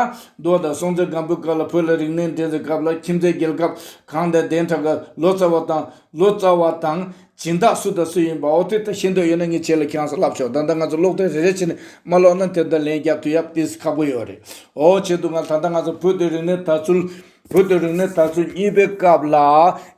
འདུག་ད། སྲོང་བཙན་སྒམ་པོའི་སྐབས་ལ་བོད་ལ་རིག་གནས་འགྲན་ཚད་སྐབས་ལ་ཁྱིམ་མཚེས་རྒྱལ་ཁབ་གང་དང་གདན་དྲངས་ཀ་ལོ་ཙཱ་བ་དང་ལོ་ཙཱ་བ་དང་། སྦྱིན་བདག་སུ་དང་སུ་ཡིན་པ་འོ་དེ་ལྟ་ཤེས་འདོད་ཡོད་ན་ངས་ཁྱེད་ལ་ཁྱེད་རང་ཚོ་ལབ་ཆོག་ད་ལྟ་ང་ཚོ་ཀློག་དེབ་རེ་རེ་བྱས་ནས་མ་ཀློག་ན་དེ་ལྟར་ལན་རྒྱབ་ཐུབ་ཡབ་དེ་ཁག་པོ་ཡོད་རེད། འོ་བྱེད་དུས་ང་ད་ལྟ་ང་ཚོ་བོད་དུ་རིག་གནས་དར་ཚུལ། བོད་དུ་རིག་གནས་དར་ཚུལ་གཉིས་པའི་སྐབས་ལ་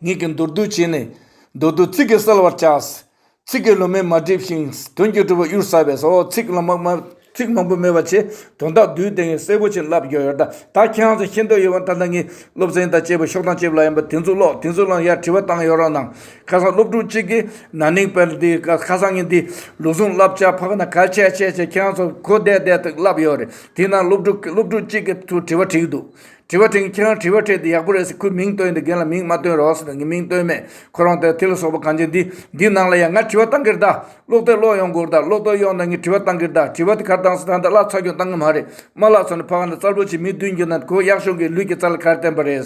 ངེད་ཀྱི་མདོར་བསྡུས་བྱས་ནས། མདོར་བསྡུས་ཚིག་གིས་གསལ་བར་བྱ། ཚིག་གིས་ལོ་མའི་མ་བསྒྲིབས་ཤིང་། དོན་གྱིས་གྲུབ་པའི་གཡུར་ཟ་བས་སོ། ཚིག་ལ་མ་མ་ཚིག་མང་པོ་མེད་པ་བྱས་དོན་དག་བསྡུས་ཏེ་ངས་གསལ་པོ་ཅིག་ལབ་ཡོད་ཡོད་ད། ད་ཁྱེད་རང་ཚོ་ཤེས་འདོད་ཡོད་པ་ད་ལྟ་ངས་སློབ་ཚན་དང་བཅས་པ་ཤོག་དང་བཅས་པ་ལ་ཡིན་པ་དེ་ཚོ་ཀློག་དེ་ཚོ་ལ་ཡར་དྲི་བ་བཏང་ཡོད་རོགས་གནང་། ཁ་སང་སློབ་ཕྲུག་གཅིག་གིས་ན་ནིང་པར་འདི་ཁ་སང་ངས་འདི་ལུགས་ཟུང་བསླབ་བྱ་ཕ་གི་ན་གལ་ཆེ་ཆེ་ཆེ་ཁྱེད་རང་ཚོ་གོ་བདེ་བདེ་ཐུག་ལབ་ཡོད་རེད། དེ་ན་སློབ་ཕྲུག་སློབ་ཕྲུག་གཅིག་གིས་ཐུག་དྲི་བ་དྲིས་འདུག་དྲི་བ་དྲིས་ཁྱེད་རང་དྲི་བ་དྲིས་དེ་ཡག་པོ་རེད་ཟེར། ཁོས་མིང་བཏོན་ཏེ་རྒན་ལགས་མིང་མ་བཏོན་རོགས་ཟེར་ནས་ངས་མིང་བཏོན་མེད། ཁོ་རང་དེ་དེ་ལ་སོགས་པ་གང་ཅི་འདི་འདི་ནང་ལ་ཡང་ང་དྲི་བ་བཏང་གི་རེད་ད། ཀློག་དེབ་ཀློག་ཡོང་དགོས་རེད་ད། ཀློག་དེབ་ཡོང་ན་ངས་དྲི་བ་བཏང་གི་རེད་ད། དྲི་བ་དེ་ག་རེ་བཏང་ཟེར་ད་ལྟ་བརླག་ཚར་གྱོང་བཏང་གི་མ་རེད། མ་བརླག་ཚར་ན་ཕ་ག་ནས་གསལ་པོ་ཅིག་མི་བདུན་གྱི་ནང་ཁོ་གཡག་གཞོང་གི་ལུས་ཀྱི་རྩ་ལ་ག་རེ་བསྟན་པ་རེད།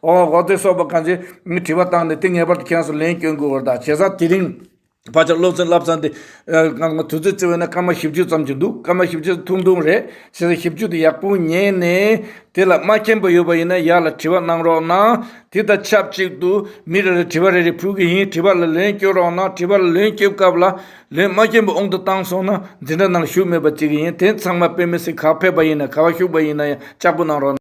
ཨོ་འོ་དེ་སོགས་པ་གང་ཅི་ངས་དྲི་བ་བཏང་ནས་དེ་ངེས་པར་དུ་ཁྱེད་རང་ཚོ་ལན་སྐྱོན་དགོས་རེད་ད། བྱས་ཙང་དེ་རིང་། བར་ཆ་སློབ་ཚན་བསླབ་ཚན་དེ་ཨ་སྔ་མ་དུས་ཚོད་བརྩི་བས་ན་སྐར་མ་བཞི་བཅུ་ཙམ་ཅིག་འདུག་སྐར་མ་བཞི་བཅུ་ཐུང་ཐུང་རེད། བྱས་ཙང་བཞི་བཅུ་དེ་ཡག་པོ་ཉན་ནས་དེ་ལ་མ་མཁྱེན་པ་ཡོད་པ་ཡིན་ན་ཡར་ལ་དྲི་བ་གནང་རོགས་གནང་། དེ་དང་ཆབས་ཅིག་ཏུ་མི་རེ་རེ་དྲི་བ་རེ་རེ་ཕུལ་གི་ཡིན། དྲི་བ་ལ་ལན་སྐྱོན་རོགས་གནང་། དྲི་བ་ལ་ལན་སྐྱོན་སྐབས་ལ་ལན་མ་མཁྱེན་པ་དབང་དུ་བཏང་སོང་ན་འཛིན་གྲྭ་ནང་ལ་ཞུགས་མེད་པ་བྱེད་ཀྱི་ཡིན། དེ་ཚང་མ་དཔེ་མི་སྲིད་ག་ཕེབས་པ་ཡིན་ན་ག་བ་ཞུགས་པ་ཡིན་ན་ཡང་ལྕགས་པོ་གནང་རོགས་གནང་།